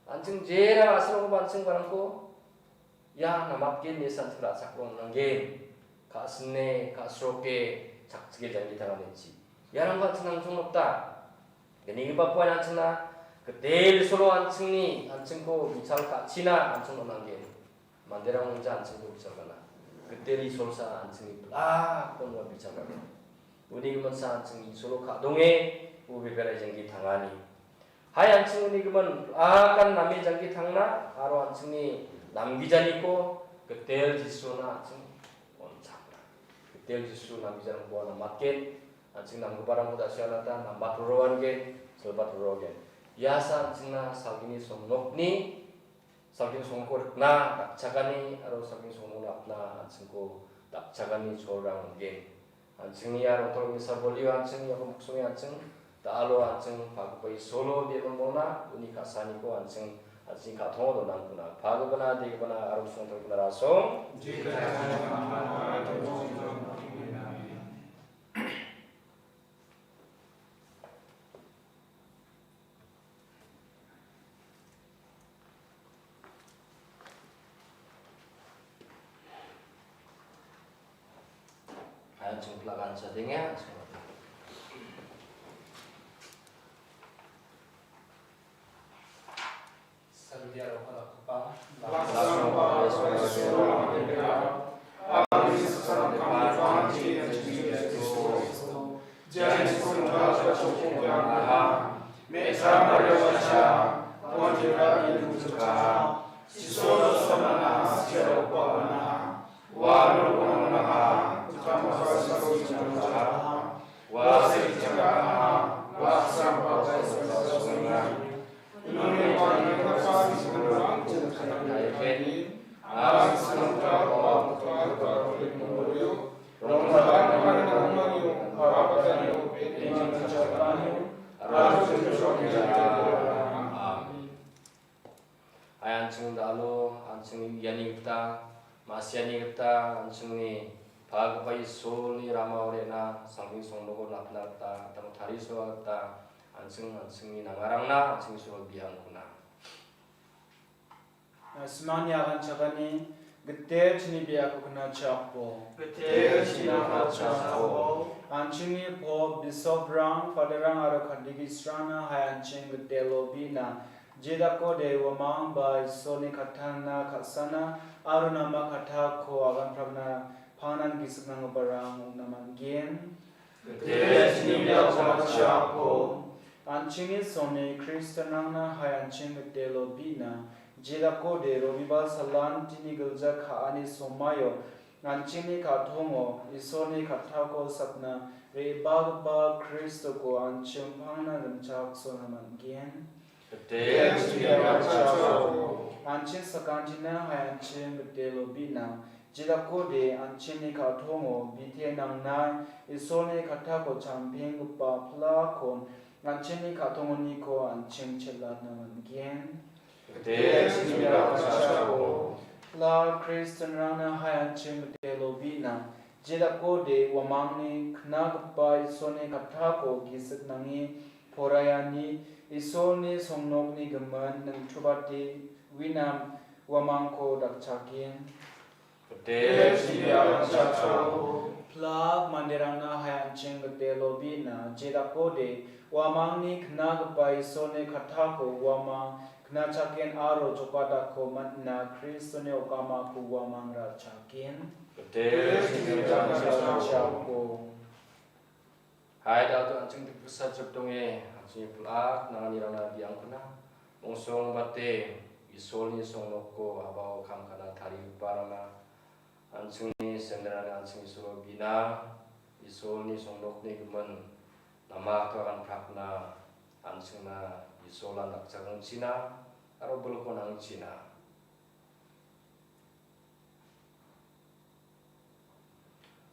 An·ching jera a·selrangkoba an·ching barangko ia namatgen ine san·ching ra·chakna nanggen. Ka·sine, ka·sroke, chakchike janggi tanganichi. Iarangba an·ching nangchong nokta. Gnigipa poen an·chingna, gitel Isolo an·chingni, an·chingko bichal ka·china an·ching on·anggen. Manderang ong·ja an·chingko bichal gana. Gitel Isolsa an·chingni blakon ua bichal gana. Uni giminsa an·ching Isolo ka·donge, ua bebera janggi tangani. Hai an·ching uni gimin akan name janggi tangna aro an·chingni namgijaniko gitel Jisuna an·ching on·chakna. Gitel Jisu namgijaniko uano matgen, an·ching namgiparangko da·sianata nambat roroangen, silbat rorogen. Iasa an·chingna salgini songnokni, salgini songnokko rikna dakchakani aro salgini songnokko napna an·chingko dakchakani cholrang ong·gen. An·chingni ia rongtalgipa sabolio an·ching iako miksonge an·ching da·alo an·ching pagipa Isolo biamonmona uni ka·saniko an·ching, an·ching ka·tongo donangkuna. Pagipana, degipana, aro songtalgipana rasong. Sadenge, an·ching ong·ode. Salgia rokna dakgipa. Amen. Hai an·ching da·alo, an·ching iani gita, ma·siani gita, an·chingni pagipa Isolni rama re·na, salgini songnoko napna gita, an·tangko tarisoa gita, an·ching, an·chingni nangarangna, an·ching Isolo biangkona. Simani agan chagani, gite chini biako kena chakbo. Gite chini biako chakbo. An·chingni pop, bisoprang, faderrang aro kadigi srangna hai an·ching gite lobina. Jedako de uamang ba Isolni katangna ka·sana aro nama katako agan pragna pangnan gisik nanggiparang ong·na man·gen. Gite chini biako chakbo. An·chingni soni Kristianrangna hai an·ching gite lobina. Jedako de Robiba salantini gilja ka·ani somaio an·chingni ka·tongo Isolni katako sakna re·bagipa Kristoko an·ching pangna rimchaksona man·gen. Gite chini biako chakbo. An·ching sakantina hai an·ching gite lobina. Jedakode an·chingni ka·tongo bite nangnai Isolni katako champenggipa plakon an·chingni ka·tongoniko an·ching chelatna man·gen. Gite chini biako chakbo. Pla Kristianrangna hai an·ching gite lobina. Jedakode uamangni knagipa Isolni katako gisik nange poraiani Isolni songnokni gimin ningtubate uina uamangko dakchaken. Gite chini biako chakbo. Plak manderangna hai an·ching gite lobina, jedakode uamangni knagipa Isolni katako uamang knachaken aro jokatako man·na Kristoni okamako uamang ra·chaken. Gite chini biako chakbo. Hai da·oto an·ching dikprisa jipdonge, an·chingni plak nanganirangna biangkona. Mongsongbate Isolni songnoko a·bao kam ka·na tarigiparangna an·chingni senderangni an·ching Isolo bina, Isolni songnokni gimin namako agan prakna an·chingna Isolan dakchakengchina aro bilkon angchina.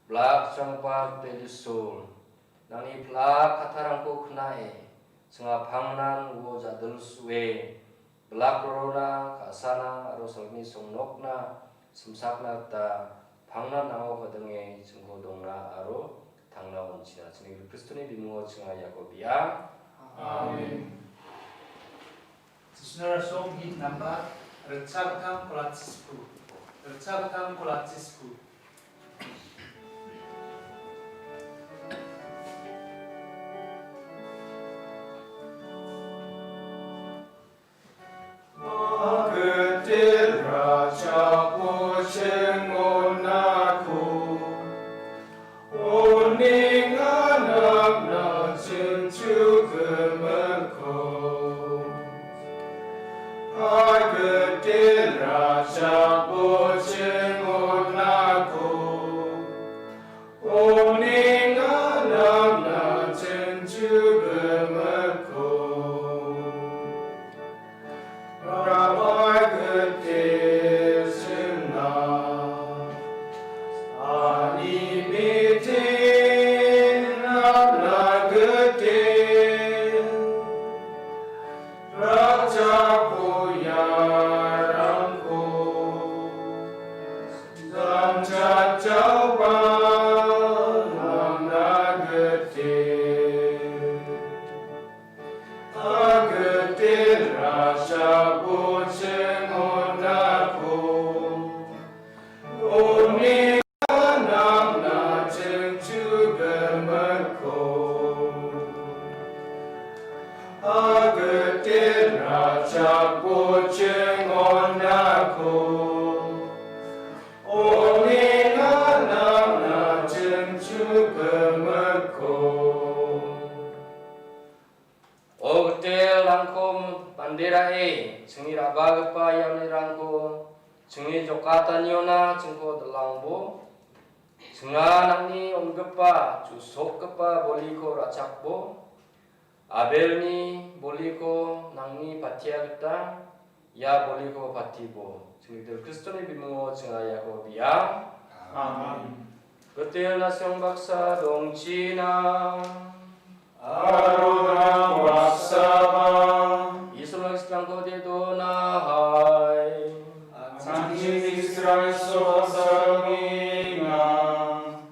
Blak changpak telisul, nangni plak kattarangko knae, changa pangnan uo jadilsue, blak rorona, ka·sana aro salgni songnokna simsakna gita pangnan nango kadinge chingko dongna aro tangna on·china. Chini Kristoni bimungo chinga iako bia. Amen. Jisni rasong hit namba ritchagittam kolatsisku. Ritchagittam kolatsisku. Magitil raja pochingonako. Oning anakna chinchugiminko. Pagite rachabo chingonako. Oning anakna chinchugiminko. Rabai gite singna, ani mitin nangna gite, raja boyarangko, chingonako, onina nangna chingchugimitko. O gitelrangko manderae, chingni ra·bagipa ianirangko chingni jokataniona chingko dilangbo. Chinga nangni on·gipa, chu·sokgipa boliko ra·chakbo. Abelni boliko nangni patia gita ia boliko patibo. Chingni gitel Kristoni bimingo chinga iako biang. Amen. Gitel na·song baksa dongchina. Aro nang baksaba. Isolni skitrangko de donahai. An·chingni skitrangni sosalgenga.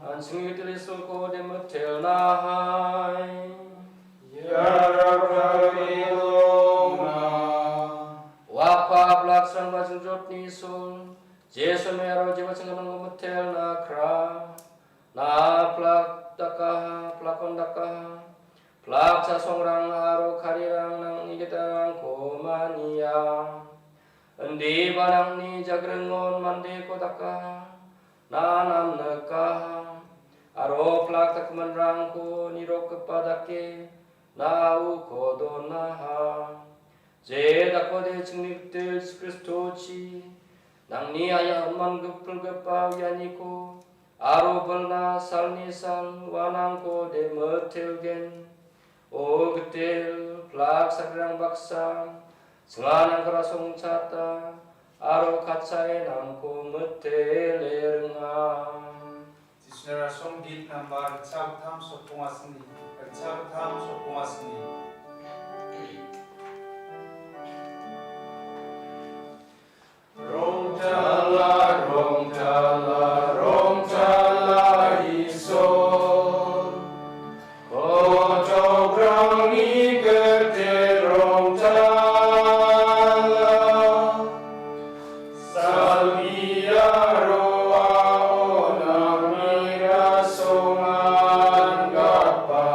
An·chingni gitel Isolko de mitelnahai. Ia rarapni donga. O Apa, plak srangba jingjotni Isol, Jesu me aro jeba chinggimin mitelna kra. Na·a plak dakaha, plakon dakaha, plak chasongrang aro karirang nangni gitalrangko mania. Indiba nangni jagringon mandeko dakaha, na·a namnikaha, aro plak dakgiminrangko nirokgipa dake na·a uko donaha. Je dakode chingni gitel Jisu Kristochi, nangni aia on·man gipilgipa uianiko, aro bilna salni sal uanangko de mitelgen. O gitel, plak sagrang baksa, chinga nangko rasongchata, aro katchae nangko mitele ringa. Jisni rasong git nambar ritchagittam sotbongasni, ritchagittam sotbongasni. Rongtala, rongtala, rongtala Isol. Kotokrangni gitel rongtala. Salgio aona mira songan gapa.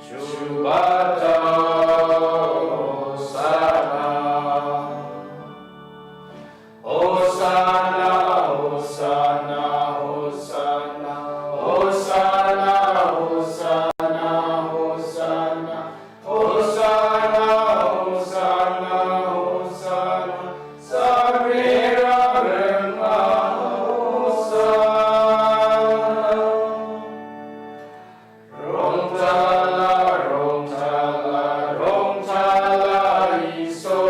Chubata Hosanna. Hosanna, Hosanna, Hosanna, Hosanna, Hosanna, Hosanna. Hosanna, Hosanna, Hosanna, Sagrera Rengma, Hosanna. Rongtala, rongtala, rongtala Iso.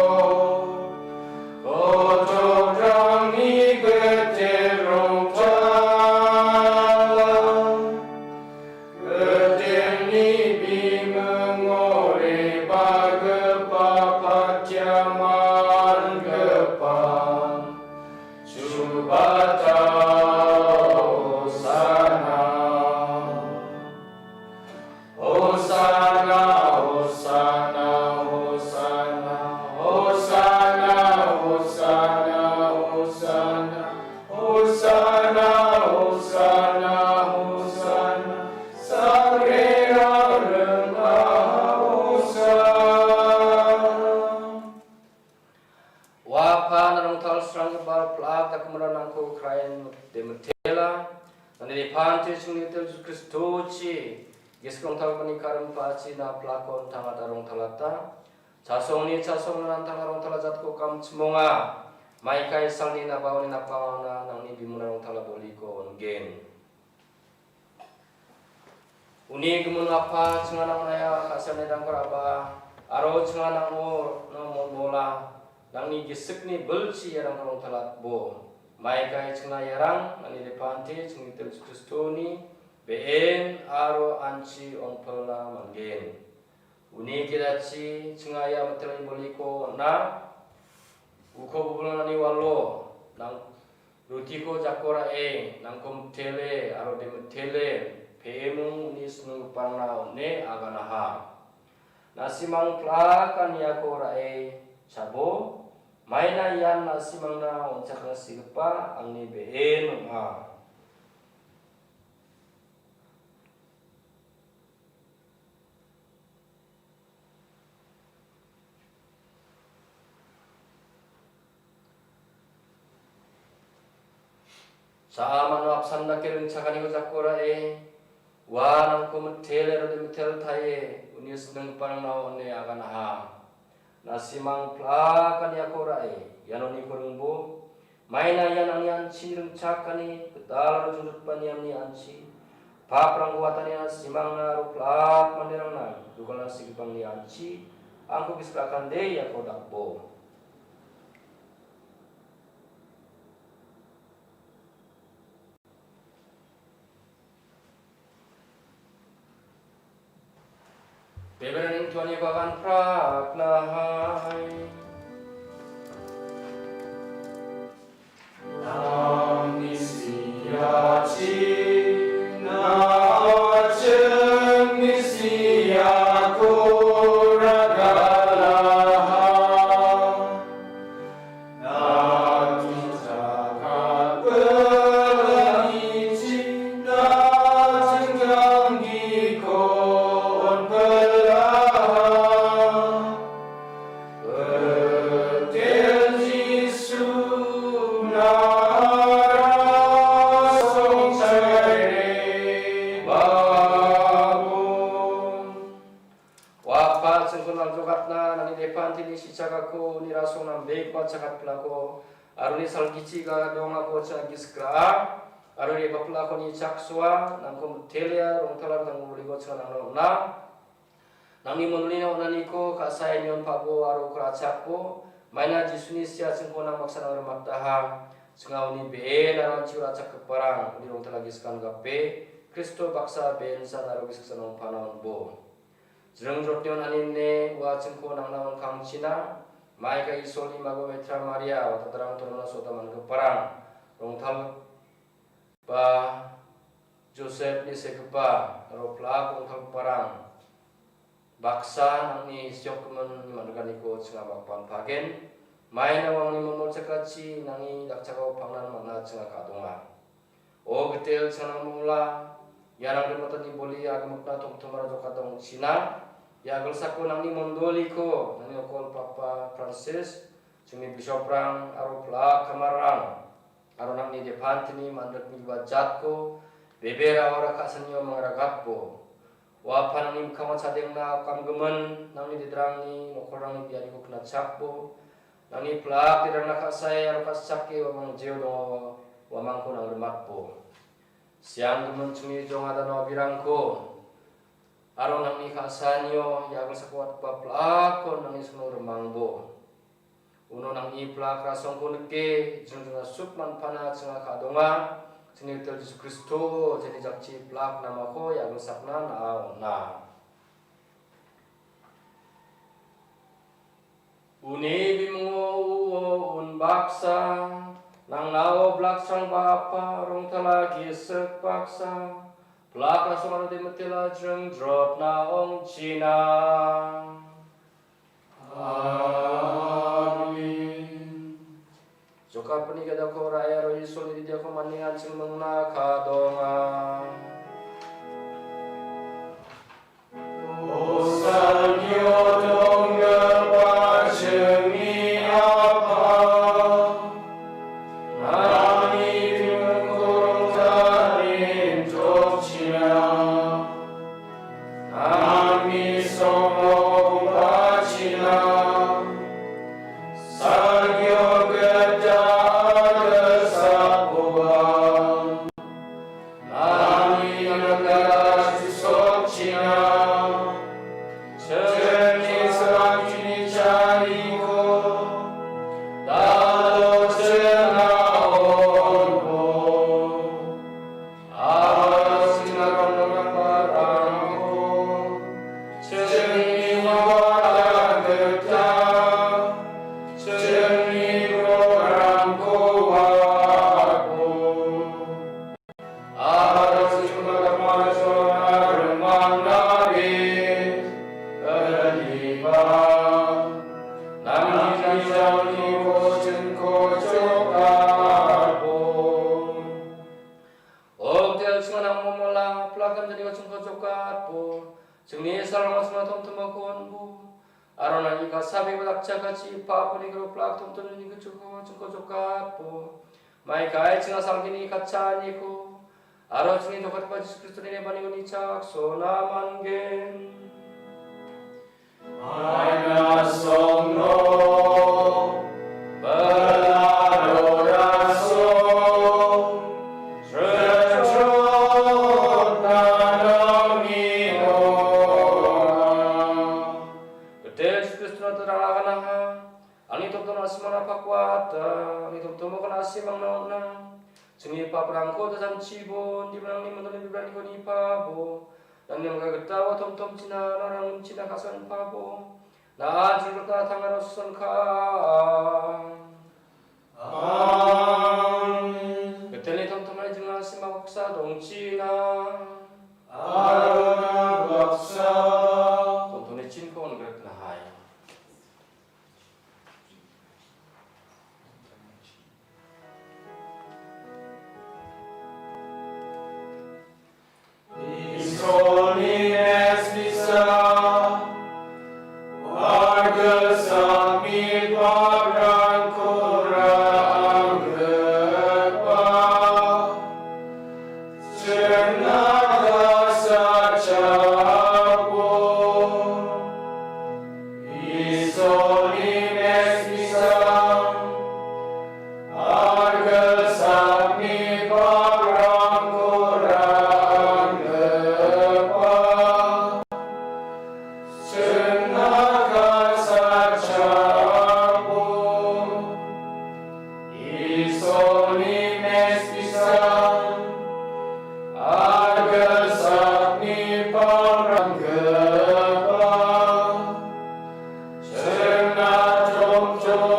Kotokrangni gitel rongtala. Gitilni bimingo rebagipa patiamangipa. Chubata Hosanna. Hosanna, Hosanna, Hosanna, Hosanna, Hosanna, Hosanna. Hosanna, Hosanna, Hosanna, Sagrera Rengma Hosanna. Ua Apa, na rongtal sranggipa plak dakgiminrangko krain de mitela. Nangni depante chingni gitel Jisu Kristochi, Gisik rongtalgipani karim pachi na plakon tangata rongtalata. Chasongni chasong nangtangna rongtala jatko kamchimonga. Maikai salni nabaoni napangna nangni bimuna rongtala boliko on·gen. Uni gimin Apa, chinga nang·o ia ka·sani rangko ra·ba, aro chinga nang·o no molmola, nangni gisikni bilchi iarangko rongtalatbo. Maikai chingna iarang, nangni depante, chingni gitel Jisu Kristoni, be·en aro anchi ongpilna man·gen. Uni gidachi chinga ia mitelni boliko on·a. Uko bubulanani walo nang rutiko jako ra·e, nangko mitele aro de mitele, pe·emung uni snunggiparangna on·e aganaha. Na·simang plakan iako ra·e chabo, maina ian na·simangna on·chakna sigipa angni be·en ong·a. Cha·a mano apsan dake ringchakaniko jako ra·e, ua nangko mitel aro de mitel taie, uni snenggiparangna on·e aganaha. Nasimang plakaniako ra·e, ianoniko ringbo. Maina ian angni anchi ringchakani, gital aro jongjotgipa niamni anchi. Paprangko watani nasimangna aro plak manderangna, dugalna sigipangni anchi, angko gisik rakande iako dakbo. Beberani tuani bagan prak lahai. Nang ni siachi, na cheng ni siako ragalaha. Ua Apa, chingko nangjogatna, nangni depantini sichakako, uni rasong nambeko chakat pilako, aro uni salgichi gadongako cha gisik ra·a, aro uni bapilako ni chaksoa, nangko mitelia, rongtala dangolio chinga nangna on·a. Nangni mondolina on·aniko ka·sae nion pabo aro kurachakbo, maina Jisuni sia chingko nang baksa nang rimataha, chinga uni be·en aro an·ching ra·chakgiparang, uni rongtala gisik an gape, Kristo baksa be·en san aro gisik san ongpana on·bo. Jringjrotni on·anine ua chingko nangna on·kangchina, maika Isolni mago Metra Maria, watadrang toromna sota man·giparang, rongtalgipa Josepni segipa, aro plak rongtalgiparang, baksa nangni siokgimin man·riganiko chinga bakpan pagen, maina wangni mongmol chakachi nangni dakchakao pangnan man·na chinga ka·donga. O gitel chanang mongla, ianang rimatani boli agimikna tomtomara jokatongchina, ia gilsako nangni mondoliko, nangni okol Papa Francis, chingni bishoprang aro plak kamarang, aro nangni depantini man·riknigipa jatko, bebera ora ka·sanio mangrakatbo. Ua Apa nangni mikkango chadengna kamgimin, nangni dedrangni, nokolrangni biariko knachakbo, nangni plak dedrangna ka·sae aro ka·sachake uamang jeo dongo, uamangko nang rimatbo. Sianggimin chingni jong adano abirangko, aro nangni ka·sanio, ia gilsako watgipa plakko nangni songno rimangbo. Uno nangni plak rasongko nike, jingjinga suk man·pana chinga ka·donga, chingni gitel Jisu Kristo, jeni jakchi plak namako ia gilsakna na·a on·a. Uni bimungo uo unbaksa, nangnao blaksangba apa rongtala gisik baksa, plak rasong aro demitela jringjrotna ong·china. Amen. Jokapni gadako ra·e aro Isolni didiako maningan chingmingna ka·donga. O salgio donggipa chingni Apa, nangni bimungko rongtalen jokchina. Nangni songmo ong·achina, salgio gita agilsakoba, nangni nangara chisokchina, chingni salgini chaniko, dalo chingna on·o. Aro chingna rongrangba rangko, chingni wara gita, chingni rongrangko wako. Aro chingna gapachona rimangna be, gadiba, nangni jangni kochingko chokabo. O gitel chingna nang momola, plak damjaniko chingko jokatbo, chingni salrangko chingna tomtomako on·bo, aro nangni ka·sabe dakchakani papaniko plak tomtomniko chingko, chingko jokatbo, Maikai chinga salgini katchaaniko aro chingni dokatgipa Jisu Kristoni rebani unichak sona man·gen. Aina songno, belaro raso, retrotna nangino. Gede Jisu Kristona terang aganaha, ani tongtong asimana pakuata, ani tongtong mokan asimang nauna. Chingni paprangko tajam chibon, dibrangni mandalni bibraniko nipabo. Nangni maka gita wa tom tom china, narang china kasan pabo. Na jingkata tangaro susanka. Amen. Geteni tom tomai jinga sima baksa dongchina. Arona baksa. Kontoni chinko ongret nahai. Isolines misa, argesami paprangkora anggepa, cenaka sachapo. Isolines misa, argesami paprangkora anggepa, cenaka sachapo. Isolines misa, argesami paprangkora anggepa, cenaka sachapo.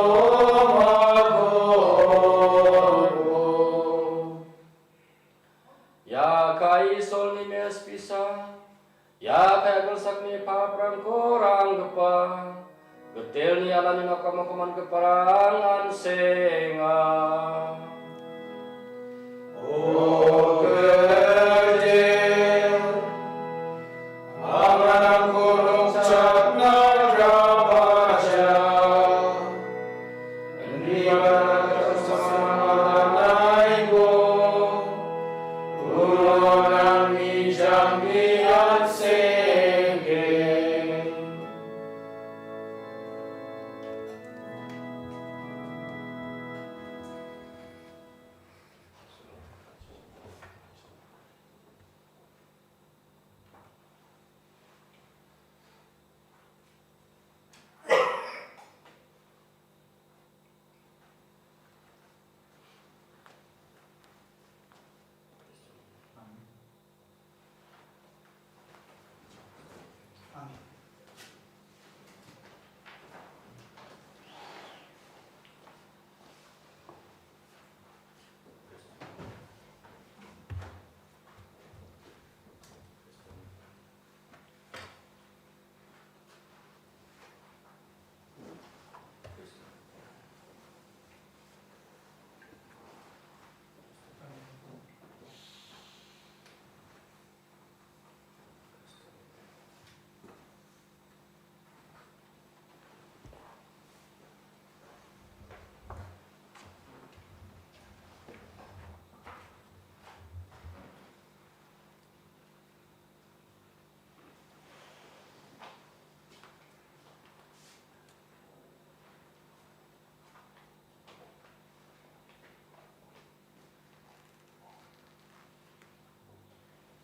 Ia kai Isolines misa, ia kai agilsakni paprangkora anggepa, Gitelni alani nokamo koman keparang ansenga. O Gede, amanangko nokchakna rabaja. Indibana kasamanaibo, ulo nangni jambi ansenge.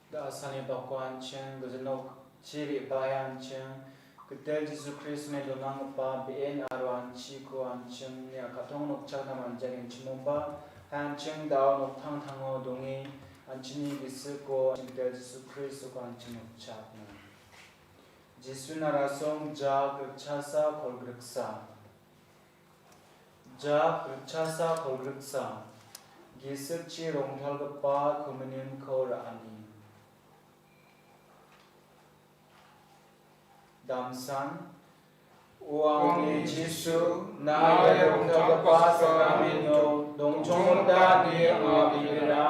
Da·alni bako an·ching, gajano chiri bai an·ching, Gitel Jisu Kristni donanggipa be·en aro an·chiko an·chingni a·katong nokchakna manjagenchimongba, an·ching da·o noktangtango donge, an·chingni gisiko Gitel Jisu Kristoko an·ching nokchakna. Jisu narasong jak ritchasa kolgriksa. Jak ritchasa kolgriksa, gisikchi rongtalgipa komunionko ra·ani. Damsan, O angni Jisu, na ia rongtalgipa sakramento dongchongmota ine anga bibira,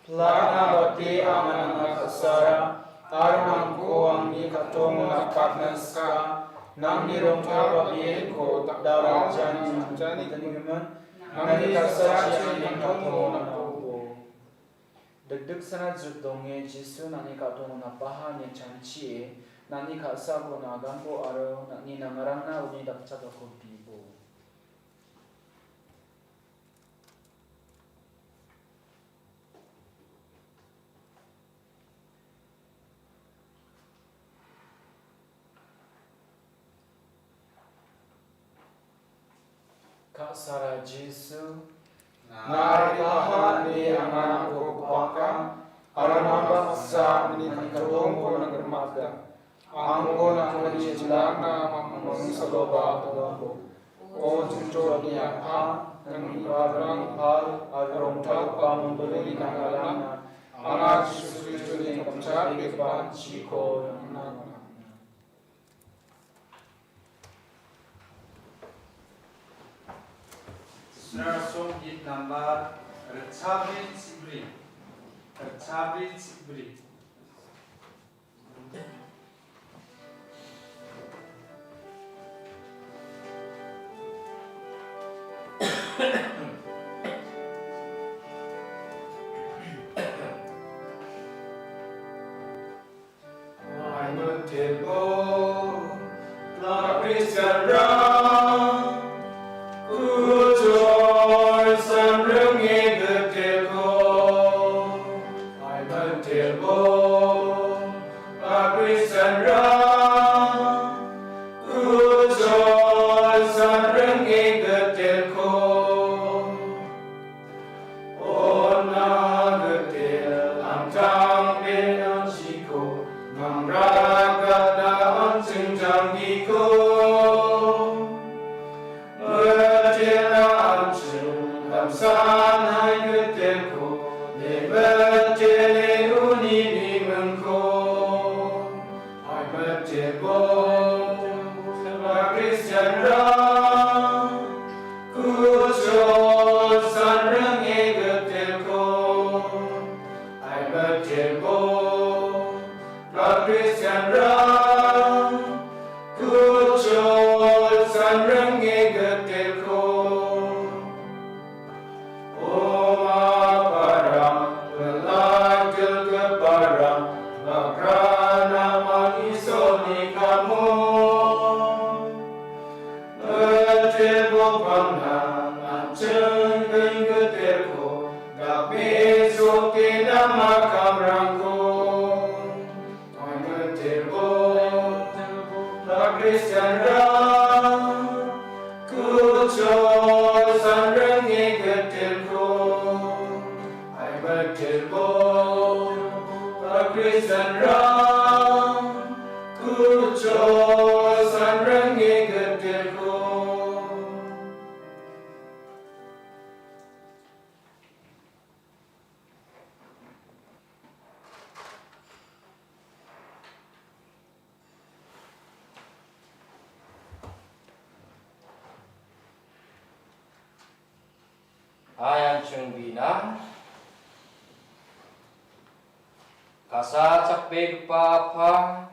Pilakna bate anga nanga ka·sara, aro nangko angni katongo napatna sika, nangni rongtalgipa be·enko da·o an·chingni nangchanigimin, Nangni ka·sachi angni ka·tongo napaobo. Dikdiksana jukdonge Jisu nangni ka·tongo napaha ine chanchie, nangni ka·sako naganbo aro nangni nangarangna uni dakchakako bibo. Ka·sara Jisu, naripaha ine anga nangko gopaka, aro nangba ka·sa angni ka·tongko nangrimatda. Angko nangni jilangna mamung saloba donganbo. O Jinjolni Apa, nangni padrang pal, aro rongtalgipa mondolini nangalanna, anga Jisu Kristoni gitchakbegipa an·chingko nangna. Sra song hit nambar ritchabri chibri, ritchabri chibri. Ai metelbo, la Kristianrang, kujoi sanrenge getelko. Ai metelbo, la Kristianrang, kujoi sanrenge getelko. Ona getel an·tangben an·chingko, mangrakatna an·ching janggiko. Metelna an·ching damsanai getelko, ne metele uni nimingko. Ai metelbo, la Kristianrang, kujoi sanrenge getelko. Ai metelbo, la Kristianrang, kujoi sanrenge getelko. O maparang, pelai dilgiparang, bakrana Isolni kamo. Metelbo pangna, an·ching ring getelko, dakmesoke nama kamrangko. Ai metelbo, la Kristianrang, kujoi sanrenge getelko. Ai metelbo, la Kristianrang, kujoi sanrenge getelko. Ai an·ching bina. Ka·sa chakbegipa Apa,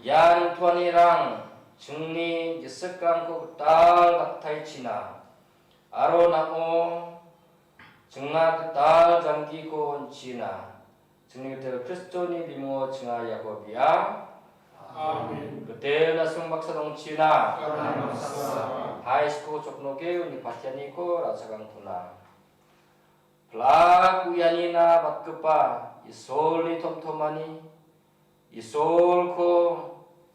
ia nitoanirang chingni gisikrangko gital daktaichina, aro nang·o chingna gital janggiko on·china. Chingni gitel Kristoni bimungo chinga iako bia. Amen. Gitel na·song baksa dongchina. Amen. Hai sko choknoke uni patianiko ra·chakangkuna. Plak uianina batgipa Isolni tomtomani, Isolko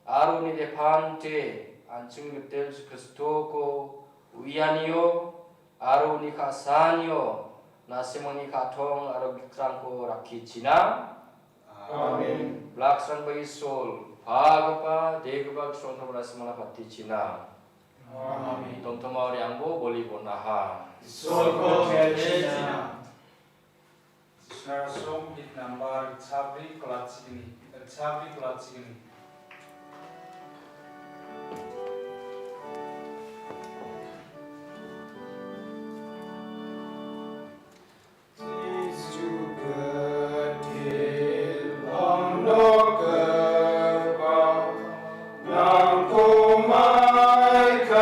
aro uni depante an·ching gitel Jisu Kristoko uianio aro uni ka·sanio na·simangni ka·tong aro gikrangko rakkichina. Amen. Blaksrangba Isol, pagipa, degipa gikrangko na·simangna patichina. Amen. Tomtoma ori angbo boli bonaha. Isolko chechina. Sra song hit nambar chabri kolachigni, chabri kolachigni. Jisu gitel ong·nokgipa, nangko maikai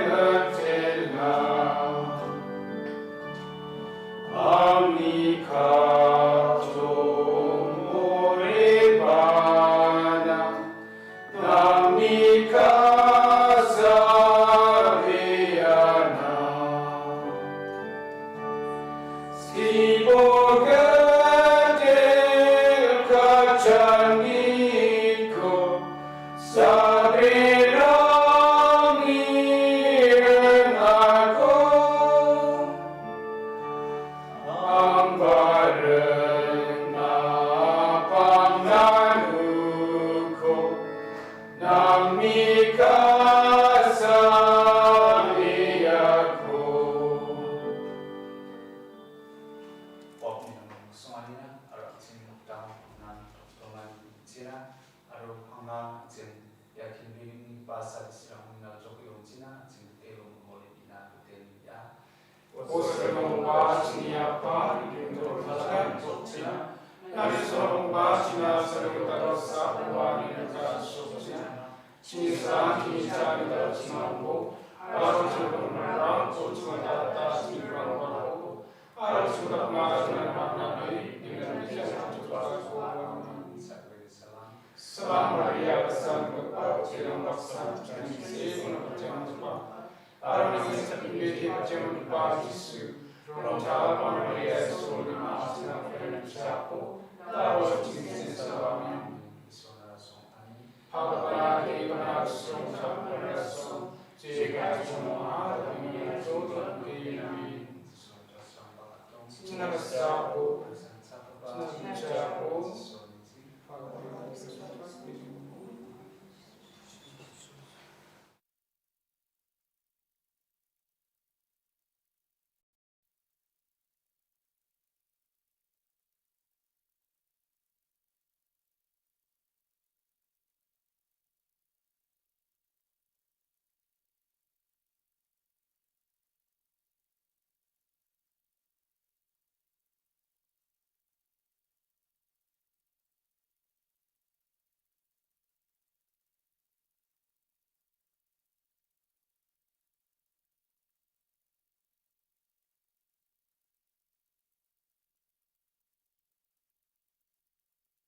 metelna. Chini saran, chini cha·ani dal·chimrangko, aro chini rongrangko chingdata chingrangrangko, aro chingdakma chingdakma name dengan bijakna tujuko. Salam Maria, gitsan gipok, Tuhan baksa, Tuhan Yesus, aro nangni sakgipin bajang Jisu, rongtalgipa Maria, Isolni ma·sina, Tuhan Yesus, aro chini salam. Pagapana ke pana song chapana song, jika cuma ada dunia jodoh.